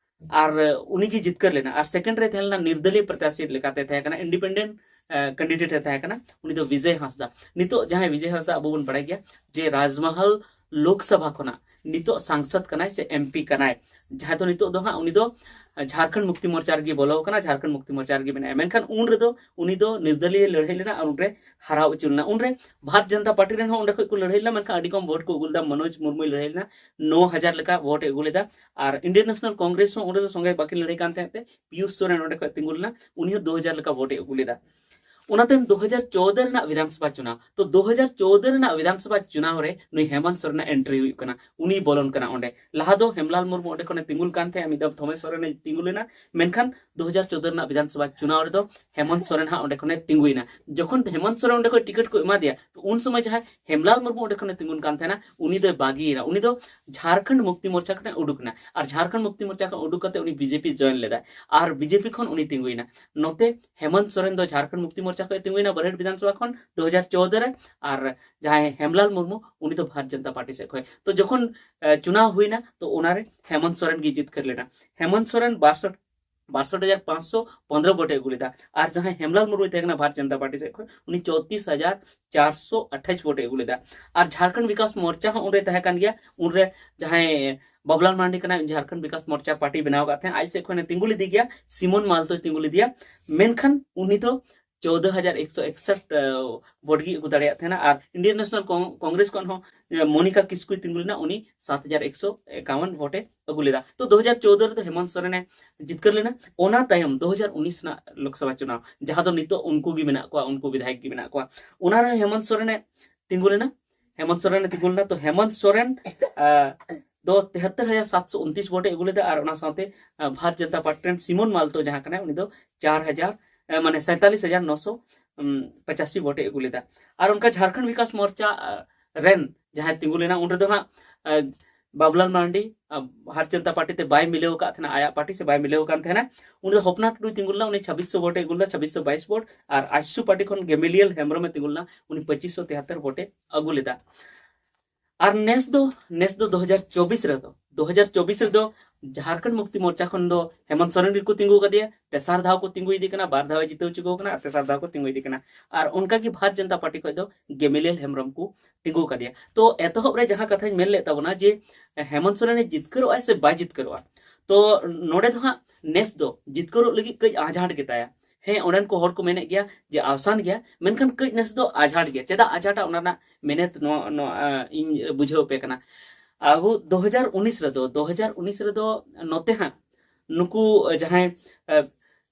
ᱟᱨ ᱩᱱᱤ ᱜᱮ ᱡᱤᱛᱠᱟᱹᱨ ᱞᱮᱱᱟ᱾ ᱟᱨ ᱥᱮᱠᱮᱱᱰ ᱨᱮ ᱛᱟᱦᱮᱸ ᱞᱮᱱᱟ ᱱᱤᱨᱫᱚᱞᱤᱭᱚ ᱯᱨᱚᱛᱭᱟᱥᱤ ᱞᱮᱠᱟᱛᱮ ᱛᱟᱦᱮᱸ ᱠᱟᱱᱟ, ᱤᱱᱰᱤᱯᱮᱱᱰᱮᱱᱴ ᱠᱮᱱᱰᱤᱰᱮᱴ ᱮ ᱛᱟᱦᱮᱸ ᱠᱟᱱᱟ, ᱩᱱᱤ ᱫᱚ ᱵᱤᱡᱚᱭ ᱦᱟᱸᱥᱫᱟ᱾ ᱱᱤᱛᱚᱜ ᱡᱟᱦᱟᱸᱭ ᱵᱤᱡᱚᱭ ᱦᱟᱸᱥᱫᱟ ᱟᱵᱚ ᱵᱚᱱ ᱵᱟᱲᱟᱭ ᱜᱮᱭᱟ ᱡᱮ ᱨᱟᱡᱽᱢᱚᱦᱚᱞ ᱞᱳᱠᱥᱚᱵᱷᱟ ᱠᱷᱚᱱᱟᱜ ᱱᱤᱛᱚᱜ ᱥᱟᱝᱥᱚᱫ ᱠᱟᱱᱟᱭ ᱥᱮ ᱮᱢ ᱯᱤ ᱠᱟᱱᱟᱭ, ᱡᱟᱦᱟᱸᱭ ᱫᱚ ᱱᱤᱛᱚᱜ ᱫᱚ ᱦᱟᱸᱜ ᱩᱱᱤ ᱫᱚ ᱡᱷᱟᱲᱠᱷᱚᱸᱰ ᱢᱩᱠᱛᱤ ᱢᱳᱨᱪᱟ ᱨᱮᱜᱮ ᱵᱚᱞᱚ ᱟᱠᱟᱱᱟ, ᱡᱷᱟᱲᱠᱷᱚᱸᱰ ᱢᱩᱠᱛᱤ ᱢᱳᱨᱪᱟ ᱨᱮᱜᱮ ᱢᱮᱱᱟᱭᱟ᱾ ᱢᱮᱱᱠᱷᱟᱱ ᱩᱱ ᱨᱮᱫᱚ ᱩᱱᱤ ᱫᱚ ᱱᱤᱨᱫᱚᱞᱤᱭᱚ ᱞᱟᱹᱲᱦᱟᱹᱭ ᱞᱮᱱᱟ ᱟᱨ ᱩᱱᱨᱮ ᱦᱟᱨᱟᱣ ᱦᱚᱪᱚ ᱞᱮᱱᱟ᱾ ᱩᱱᱨᱮ ᱵᱷᱟᱨᱚᱛ ᱡᱚᱱᱚᱛᱟ ᱯᱟᱨᱴᱤ ᱨᱮᱱ ᱦᱚᱸ ᱚᱸᱰᱮ ᱠᱷᱚᱱ ᱠᱚ ᱞᱟᱹᱲᱦᱟᱹᱭ ᱞᱮᱱᱟ, ᱢᱮᱱᱠᱷᱟᱱ ᱟᱹᱰᱤ ᱠᱚᱢ ᱵᱷᱳᱴ ᱠᱚ ᱟᱹᱜᱩ ᱞᱮᱫᱟ᱾ ᱢᱚᱱᱳᱡᱽ ᱢᱩᱨᱢᱩᱭ ᱞᱟᱹᱲᱦᱟᱹᱭ ᱞᱮᱱᱟ, ᱱᱚ ᱦᱟᱡᱟᱨ ᱞᱮᱠᱟ ᱵᱷᱳᱴ ᱮ ᱟᱹᱜᱩ ᱞᱮᱫᱟ᱾ ᱟᱨ ᱤᱱᱰᱤᱭᱟᱱ ᱱᱮᱥᱱᱟᱞ ᱠᱚᱝᱜᱨᱮᱥ ᱦᱚᱸ ᱚᱸᱰᱮ ᱫᱚ ᱥᱚᱸᱜᱮ ᱵᱟᱹᱠᱤᱱ ᱞᱟᱹᱲᱦᱟᱹᱭ ᱠᱟᱱ ᱛᱟᱦᱮᱸᱫ ᱛᱮ ᱯᱤᱭᱩᱥ ᱥᱚᱨᱮᱱ ᱚᱸᱰᱮ ᱠᱷᱚᱱ ᱛᱤᱸᱜᱩ ᱞᱮᱱᱟ, ᱩᱱᱤ ᱦᱚᱸ ᱫᱩ ᱦᱟᱡᱟᱨ ᱞᱮᱠᱟ ᱵᱷᱳᱴ ᱮ ᱟᱹᱜᱩ ᱞᱮᱫᱟ᱾ ᱚᱱᱟ ᱛᱟᱭᱚᱢ ᱫᱩ ᱦᱟᱡᱟᱨ ᱪᱳᱫᱽᱫᱳ ᱨᱮᱱᱟᱜ ᱵᱤᱫᱷᱟᱱ ᱥᱚᱵᱷᱟ ᱪᱩᱱᱟᱣ, ᱛᱚ ᱫᱩ ᱦᱟᱡᱟᱨ ᱪᱳᱫᱽᱫᱳ ᱨᱮᱱᱟᱜ ᱵᱤᱫᱷᱟᱱ ᱥᱚᱵᱷᱟ ᱪᱩᱱᱟᱣ ᱨᱮ ᱱᱩᱭ ᱦᱮᱢᱚᱱᱛ ᱥᱚᱨᱮᱱᱟᱜ ᱮᱱᱴᱨᱤ ᱦᱩᱭᱩᱜ ᱠᱟᱱᱟ, ᱩᱱᱤ ᱵᱚᱞᱚᱱ ᱠᱟᱱᱟ ᱚᱸᱰᱮ᱾ ᱞᱟᱦᱟ ᱫᱚ ᱦᱮᱢᱞᱟᱞ ᱢᱩᱨᱢᱩ ᱚᱸᱰᱮ ᱠᱷᱚᱱᱮ ᱛᱤᱸᱜᱩᱱ ᱠᱟᱱ ᱛᱟᱦᱮᱸᱫ, ᱢᱤᱫ ᱫᱷᱟᱣ ᱫᱷᱚᱢᱮᱥ ᱥᱚᱨᱮᱱᱮ ᱛᱤᱸᱜᱩ ᱞᱮᱱᱟ, ᱢᱮᱱᱠᱷᱟᱱ ᱫᱩ ᱦᱟᱡᱟᱨ ᱪᱳᱫᱽᱫᱳ ᱨᱮᱱᱟᱜ ᱵᱤᱫᱷᱟᱱ ᱥᱚᱵᱷᱟ ᱪᱩᱱᱟᱣ ᱨᱮᱫᱚ ᱦᱮᱢᱚᱱᱛ ᱥᱚᱨᱮᱱ ᱦᱟᱸᱜ ᱚᱸᱰᱮ ᱠᱷᱚᱱᱮ ᱛᱤᱸᱜᱩᱭᱮᱱᱟ᱾ ᱡᱚᱠᱷᱚᱱ ᱦᱮᱢᱚᱱᱛ ᱥᱚᱨᱮᱱ ᱚᱸᱰᱮ ᱠᱷᱚᱱ ᱴᱤᱠᱤᱴ ᱠᱚ ᱮᱢᱟ ᱫᱮᱭᱟ, ᱛᱚ ᱩᱱ ᱥᱚᱢᱚᱭ ᱡᱟᱦᱟᱸᱭ ᱦᱮᱢᱞᱟᱞ ᱢᱩᱨᱢᱩ ᱚᱸᱰᱮ ᱠᱷᱚᱱᱮ ᱛᱤᱸᱜᱩᱱ ᱠᱟᱱ ᱛᱟᱦᱮᱱᱟ, ᱩᱱᱤ ᱫᱚᱭ ᱵᱟᱹᱜᱤᱭᱮᱱᱟ, ᱩᱱᱤ ᱫᱚ ᱡᱷᱟᱲᱠᱷᱚᱸᱰ ᱢᱩᱠᱛᱤ ᱢᱳᱨᱪᱟ ᱠᱷᱚᱱᱮ ᱩᱰᱩᱠ ᱮᱱᱟ᱾ ᱟᱨ ᱡᱷᱟᱲᱠᱷᱚᱸᱰ ᱢᱩᱠᱛᱤ ᱢᱳᱨᱪᱟ ᱠᱷᱚᱱ ᱩᱰᱩᱠ ᱠᱟᱛᱮ ᱩᱱᱤ ᱵᱤᱡᱮᱯᱤ ᱡᱚᱭᱮᱱ ᱞᱮᱫᱟ, ᱟᱨ ᱵᱤᱡᱮᱯᱤ ᱠᱷᱚᱱ ᱩᱱᱤ ᱛᱤᱸᱜᱩᱭᱮᱱᱟ᱾ ᱱᱚᱛᱮ ᱦᱮᱢᱚᱱᱛ ᱥᱚᱨᱮᱱ ᱫᱚ ᱡᱷᱟᱲᱠᱷᱚᱸᱰ ᱢᱩᱠᱛᱤ ᱢᱳᱨᱪᱟ ᱠᱷᱚᱱ ᱛᱤᱸᱜᱩᱭᱮᱱᱟ ᱵᱟᱨᱦᱮᱴ ᱵᱤᱫᱷᱟᱱ ᱥᱚᱵᱷᱟ ᱠᱷᱚᱱ ᱫᱩ ᱦᱟᱡᱟᱨ ᱪᱳᱫᱽᱫᱳ ᱨᱮ, ᱟᱨ ᱡᱟᱦᱟᱸᱭ ᱦᱮᱢᱞᱟᱞ ᱢᱩᱨᱢᱩ, ᱩᱱᱤ ᱫᱚ ᱵᱷᱟᱨᱚᱛ ᱡᱚᱱᱚᱛᱟ ᱯᱟᱨᱴᱤ ᱥᱮᱫ ᱠᱷᱚᱱ᱾ ᱛᱚ ᱡᱚᱠᱷᱚᱱ ᱮ, ᱪᱩᱱᱟᱣ ᱦᱩᱭᱱᱟ, ᱛᱚ ᱚᱱᱟᱨᱮ ᱦᱮᱢᱚᱱᱛ ᱥᱚᱨᱮᱱ ᱜᱮ ᱡᱤᱛᱠᱟᱹᱨ ᱞᱮᱱᱟ᱾ ᱦᱮᱢᱚᱱᱛ ᱥᱚᱨᱮᱱ ᱵᱟᱨᱥᱚᱴ ᱵᱟᱨᱥᱚᱴ ᱦᱟᱡᱟᱨ ᱯᱟᱸᱪᱥᱚ ᱯᱚᱱᱫᱽᱨᱚ ᱵᱷᱳᱴᱮ ᱟᱹᱜᱩ ᱞᱮᱫᱟ᱾ ᱟᱨ ᱡᱟᱦᱟᱸᱭ ᱦᱮᱢᱞᱟᱞ ᱢᱩᱨᱢᱩᱭ ᱛᱟᱦᱮᱸ ᱠᱟᱱᱟ ᱵᱷᱟᱨᱚᱛ ᱡᱚᱱᱚᱛᱟ ᱯᱟᱨᱴᱤ ᱥᱮᱫ ᱠᱷᱚᱱ, ᱩᱱᱤ ᱪᱚᱣᱛᱨᱤᱥ ᱦᱟᱡᱟᱨ ᱪᱟᱨᱥᱚ ᱟᱴᱷᱟᱭᱤᱥ ᱵᱷᱳᱴᱮ ᱟᱹᱜᱩ ᱞᱮᱫᱟ᱾ ᱟᱨ ᱡᱷᱟᱲᱠᱷᱚᱸᱰ ᱵᱤᱠᱟᱥ ᱢᱳᱨᱪᱟ ᱦᱚᱸ ᱩᱱᱨᱮ ᱛᱟᱦᱮᱸ ᱠᱟᱱ ᱜᱮᱭᱟ᱾ ᱩᱱᱨᱮ ᱡᱟᱦᱟᱸᱭ ᱵᱟᱵᱩᱞᱟᱞ ᱢᱟᱨᱟᱱᱰᱤ ᱠᱟᱱᱟᱭ, ᱩᱱᱤ ᱡᱷᱟᱲᱠᱷᱚᱸᱰ ᱵᱤᱠᱟᱥ ᱢᱳᱨᱪᱟ ᱯᱟᱨᱴᱤ ᱵᱮᱱᱟᱣ ᱟᱠᱟᱫ ᱛᱟᱦᱮᱸᱫ, ᱟᱡ ᱥᱮᱫ ᱠᱷᱚᱱᱮ ᱛᱤᱸᱜᱩ ᱞᱮᱫᱮ ᱜᱮᱭᱟ, ᱥᱤᱢᱚᱱ ᱢᱟᱞᱛᱳᱭ ᱛᱤᱸᱜᱩ ᱞᱮᱫᱮᱭᱟ᱾ ᱢᱮᱱᱠᱷᱟᱱ ᱩᱱᱤ ᱫᱚ ᱪᱳᱫᱽᱫᱳ ᱦᱟᱡᱟᱨ ᱮᱠᱥᱚ ᱮᱠᱥᱚᱴ, ᱮ, ᱵᱷᱳᱴ ᱜᱮ ᱟᱹᱜᱩ ᱫᱟᱲᱮᱭᱟᱜ ᱛᱟᱦᱮᱱᱟ᱾ ᱟᱨ ᱤᱱᱰᱤᱭᱟᱱ ᱱᱮᱥᱱᱟᱞ ᱠᱚᱝ-, ᱠᱚᱝᱜᱨᱮᱥ ᱠᱷᱚᱱ ᱦᱚᱸ, ᱮ, ᱢᱚᱱᱤᱠᱟ ᱠᱤᱥᱠᱩᱭ ᱛᱤᱸᱜᱩ ᱞᱮᱱᱟ, ᱩᱱᱤ ᱥᱟᱛ ᱦᱟᱡᱟᱨ ᱮᱠᱥᱚ ᱮᱠᱟᱣᱚᱱ ᱵᱷᱳᱴᱮ ᱟᱹᱜᱩ ᱞᱮᱫᱟ᱾ ᱛᱚ ᱫᱩ ᱦᱟᱡᱟᱨ ᱪᱳᱫᱽᱫᱳ ᱨᱮᱫᱚ ᱦᱮᱢᱚᱱᱛ ᱥᱚᱨᱮᱱᱮ ᱡᱤᱛᱠᱟᱹᱨ ᱞᱮᱱᱟ᱾ ᱚᱱᱟ ᱛᱟᱭᱚᱢ ᱫᱩ ᱦᱟᱡᱟᱨ ᱩᱱᱤᱥ ᱨᱮᱱᱟᱜ ᱞᱳᱠᱥᱚᱵᱷᱟ ᱪᱩᱱᱟᱣ, ᱡᱟᱦᱟᱸ ᱫᱚ ᱱᱤᱛᱚᱜ ᱩᱱᱠᱩ ᱜᱮ ᱢᱮᱱᱟᱜ ᱠᱚᱣᱟ, ᱩᱱᱠᱩ ᱵᱤᱫᱷᱟᱭᱚᱠ ᱜᱮ ᱢᱮᱱᱟᱜ ᱠᱚᱣᱟ, ᱚᱱᱟ ᱨᱮ ᱦᱮᱢᱚᱱᱛ ᱥᱚᱨᱮᱱᱮ ᱛᱤᱸᱜᱩ ᱞᱮᱱᱟ᱾ ᱦᱮᱢᱚᱱᱛ ᱥᱚᱨᱮᱱᱮ ᱛᱤᱸᱜᱩ ᱞᱮᱱᱟ᱾ ᱛᱚ ᱦᱮᱢᱚᱱᱛ ᱥᱚᱨᱮᱱ, ᱟ, ᱫᱚ ᱛᱮᱦᱟᱛᱛᱳᱨ ᱦᱟᱡᱟᱨ ᱥᱟᱛᱥᱚ ᱩᱱᱛᱨᱤᱥ ᱵᱷᱳᱴᱮ ᱟᱹᱜᱩ ᱞᱮᱫᱟ᱾ ᱟᱨ ᱚᱱᱟ ᱥᱟᱶᱛᱮ, ᱟ, ᱵᱷᱟᱨᱚᱛ ᱡᱚᱱᱚᱛᱟ ᱯᱟᱨᱴᱤ ᱨᱮᱱ ᱥᱤᱢᱚᱱ ᱢᱟᱞᱛᱳ ᱡᱟᱦᱟᱸ ᱠᱟᱱᱟᱭ, ᱩᱱᱤ ᱫᱚ ᱪᱟᱨ ᱦᱟᱡᱟᱨ, ᱟ, ᱢᱟᱱᱮ ᱥᱟᱸᱭᱛᱟᱞᱤᱥ ᱦᱟᱡᱟᱨ ᱱᱚᱥᱚ, ᱩᱢ, ᱯᱚᱪᱟᱥᱤ ᱵᱷᱳᱴᱮ ᱟᱹᱜᱩ ᱞᱮᱫᱟ᱾ ᱟᱨ ᱚᱱᱠᱟ ᱡᱷᱟᱲᱠᱷᱚᱸᱰ ᱵᱤᱠᱟᱥ ᱢᱳᱨᱪᱟ, ᱟ, ᱨᱮᱱ ᱡᱟᱦᱟᱸᱭ ᱛᱤᱸᱜᱩ ᱞᱮᱱᱟ, ᱩᱱ ᱨᱮᱫᱚ ᱦᱟᱸᱜ, ᱟ, ᱵᱟᱵᱩᱞᱟᱞ ᱢᱟᱨᱟᱱᱰᱤ, ᱟ, ᱵᱷᱟᱨᱚᱛ ᱡᱚᱱᱚᱛᱟ ᱯᱟᱨᱴᱤ ᱛᱮ ᱵᱟᱭ ᱢᱤᱞᱟᱹᱣ ᱟᱠᱟᱫ ᱛᱟᱦᱮᱱᱟ, ᱟᱭᱟᱜ ᱯᱟᱨᱴᱤ ᱥᱮ ᱵᱟᱭ ᱢᱤᱞᱟᱹᱣ ᱟᱠᱟᱱ ᱛᱟᱦᱮᱱᱟ᱾ ᱩᱱᱤ ᱫᱚ ᱦᱚᱯᱱᱟ ᱴᱩᱰᱩᱭ ᱛᱤᱸᱜᱩ ᱞᱮᱱᱟ, ᱩᱱᱤ ᱪᱷᱟᱵᱵᱤᱥᱥᱚ ᱵᱷᱳᱴᱮ ᱟᱹᱜᱩ ᱞᱮᱫᱟ, ᱪᱷᱟᱵᱵᱤᱥᱥᱚ ᱵᱟᱭᱤᱥ ᱵᱷᱳᱴ᱾ ᱟᱨ ᱟᱡᱥᱩ ᱯᱟᱨᱴᱤ ᱠᱷᱚᱱ ᱜᱮᱢᱤᱞᱤᱭᱟᱞ ᱦᱮᱢᱵᱨᱚᱢᱮ ᱛᱤᱸᱜᱩ ᱞᱮᱱᱟ, ᱩᱱᱤ ᱯᱚᱸᱪᱤᱥᱥᱚ ᱛᱮᱦᱟᱛᱛᱳᱨ ᱵᱷᱳᱴᱮ ᱟᱹᱜᱩ ᱞᱮᱫᱟ᱾ ᱟᱨ ᱱᱮᱥ ᱫᱚ, ᱱᱮᱥ ᱫᱚ ᱫᱩ ᱦᱟᱡᱟᱨ ᱪᱚᱵᱵᱤᱥ ᱨᱮᱫᱚ, ᱫᱩ ᱦᱟᱡᱟᱨ ᱪᱚᱵᱵᱤᱥ ᱨᱮᱫᱚ ᱡᱷᱟᱲᱠᱷᱚᱸᱰ ᱢᱩᱠᱛᱤ ᱢᱳᱨᱪᱟ ᱠᱷᱚᱱ ᱫᱚ ᱦᱮᱢᱚᱱᱛ ᱥᱚᱨᱮᱱ ᱜᱮᱠᱚ ᱛᱤᱸᱜᱩ ᱟᱠᱟᱫᱮᱭᱟ᱾ ᱛᱮᱥᱟᱨ ᱫᱷᱟᱣ ᱠᱚ ᱛᱤᱸᱜᱩ ᱤᱫᱤ ᱠᱟᱱᱟ, ᱵᱟᱨ ᱫᱷᱟᱣ ᱮ ᱡᱤᱛᱟᱹᱣ ᱪᱩᱠᱟᱹᱣ ᱠᱟᱱᱟ, ᱟᱨ ᱛᱮᱥᱟᱨ ᱫᱷᱟᱣ ᱠᱚ ᱛᱤᱸᱜᱩ ᱤᱫᱤ ᱠᱟᱱᱟ᱾ ᱟᱨ ᱚᱱᱠᱟ ᱜᱮ ᱵᱷᱟᱨᱚᱛ ᱡᱚᱱᱚᱛᱟ ᱯᱟᱨᱴᱤ ᱠᱷᱚᱱ ᱫᱚ ᱜᱮᱢᱤᱞᱤᱭᱟᱞ ᱦᱮᱢᱵᱨᱚᱢ ᱠᱚ ᱛᱤᱸᱜᱩ ᱟᱠᱟᱫᱮᱭᱟ᱾ ᱛᱚ ᱮᱛᱚᱦᱚᱵ ᱨᱮ ᱡᱟᱦᱟᱸ ᱠᱟᱛᱷᱟᱧ ᱢᱮᱱ ᱞᱮᱫ ᱛᱟᱵᱚᱱᱟ ᱡᱮ ᱦᱮᱢᱚᱱᱛ ᱥᱚᱨᱮᱱᱮ ᱡᱤᱛᱠᱟᱹᱨᱚᱜᱼᱟᱭ ᱥᱮ ᱵᱟᱭ ᱡᱤᱛᱠᱟᱹᱨᱚᱜᱼᱟ, ᱛᱚ ᱱᱚᱰᱮ ᱫᱚ ᱦᱟᱸᱜ ᱱᱮᱥ ᱫᱚ ᱡᱤᱛᱠᱟᱹᱨᱚᱜ ᱞᱟᱹᱜᱤᱫ ᱠᱟᱹᱡ ᱟᱸᱡᱷᱟᱴ ᱜᱮᱛᱟᱭᱟ᱾ ᱦᱮᱸ, ᱚᱸᱰᱮᱱ ᱠᱚ ᱦᱚᱲ ᱠᱚ ᱢᱮᱱᱮᱫ ᱜᱮᱭᱟ ᱡᱮ ᱟᱣᱥᱟᱱ ᱜᱮᱭᱟ, ᱢᱮᱱᱠᱷᱟᱱ ᱠᱟᱹᱡ ᱱᱮᱥ ᱫᱚ ᱟᱸᱡᱷᱟᱴ ᱜᱮᱭᱟ᱾ ᱪᱮᱫᱟᱜ ᱟᱸᱡᱷᱟᱴᱟ, ᱚᱱᱟ ᱨᱮᱱᱟᱜ ᱢᱮᱱᱮᱛ ᱱᱚᱣᱟ, ᱱᱚᱣᱟ, ᱟ, ᱤᱧ ᱵᱩᱡᱷᱟᱹᱣ ᱟᱯᱮ ᱠᱟᱱᱟ᱾ ᱟᱵᱚ ᱫᱩ ᱦᱟᱡᱟᱨ ᱩᱱᱤᱥ ᱨᱮᱫᱚ, ᱫᱩ ᱦᱟᱡᱟᱨ ᱩᱱᱤᱥ ᱨᱮᱫᱚ ᱱᱚᱛᱮ ᱦᱟᱸᱜ ᱱᱩᱠᱩ ᱡᱟᱦᱟᱸᱭ, ᱟ,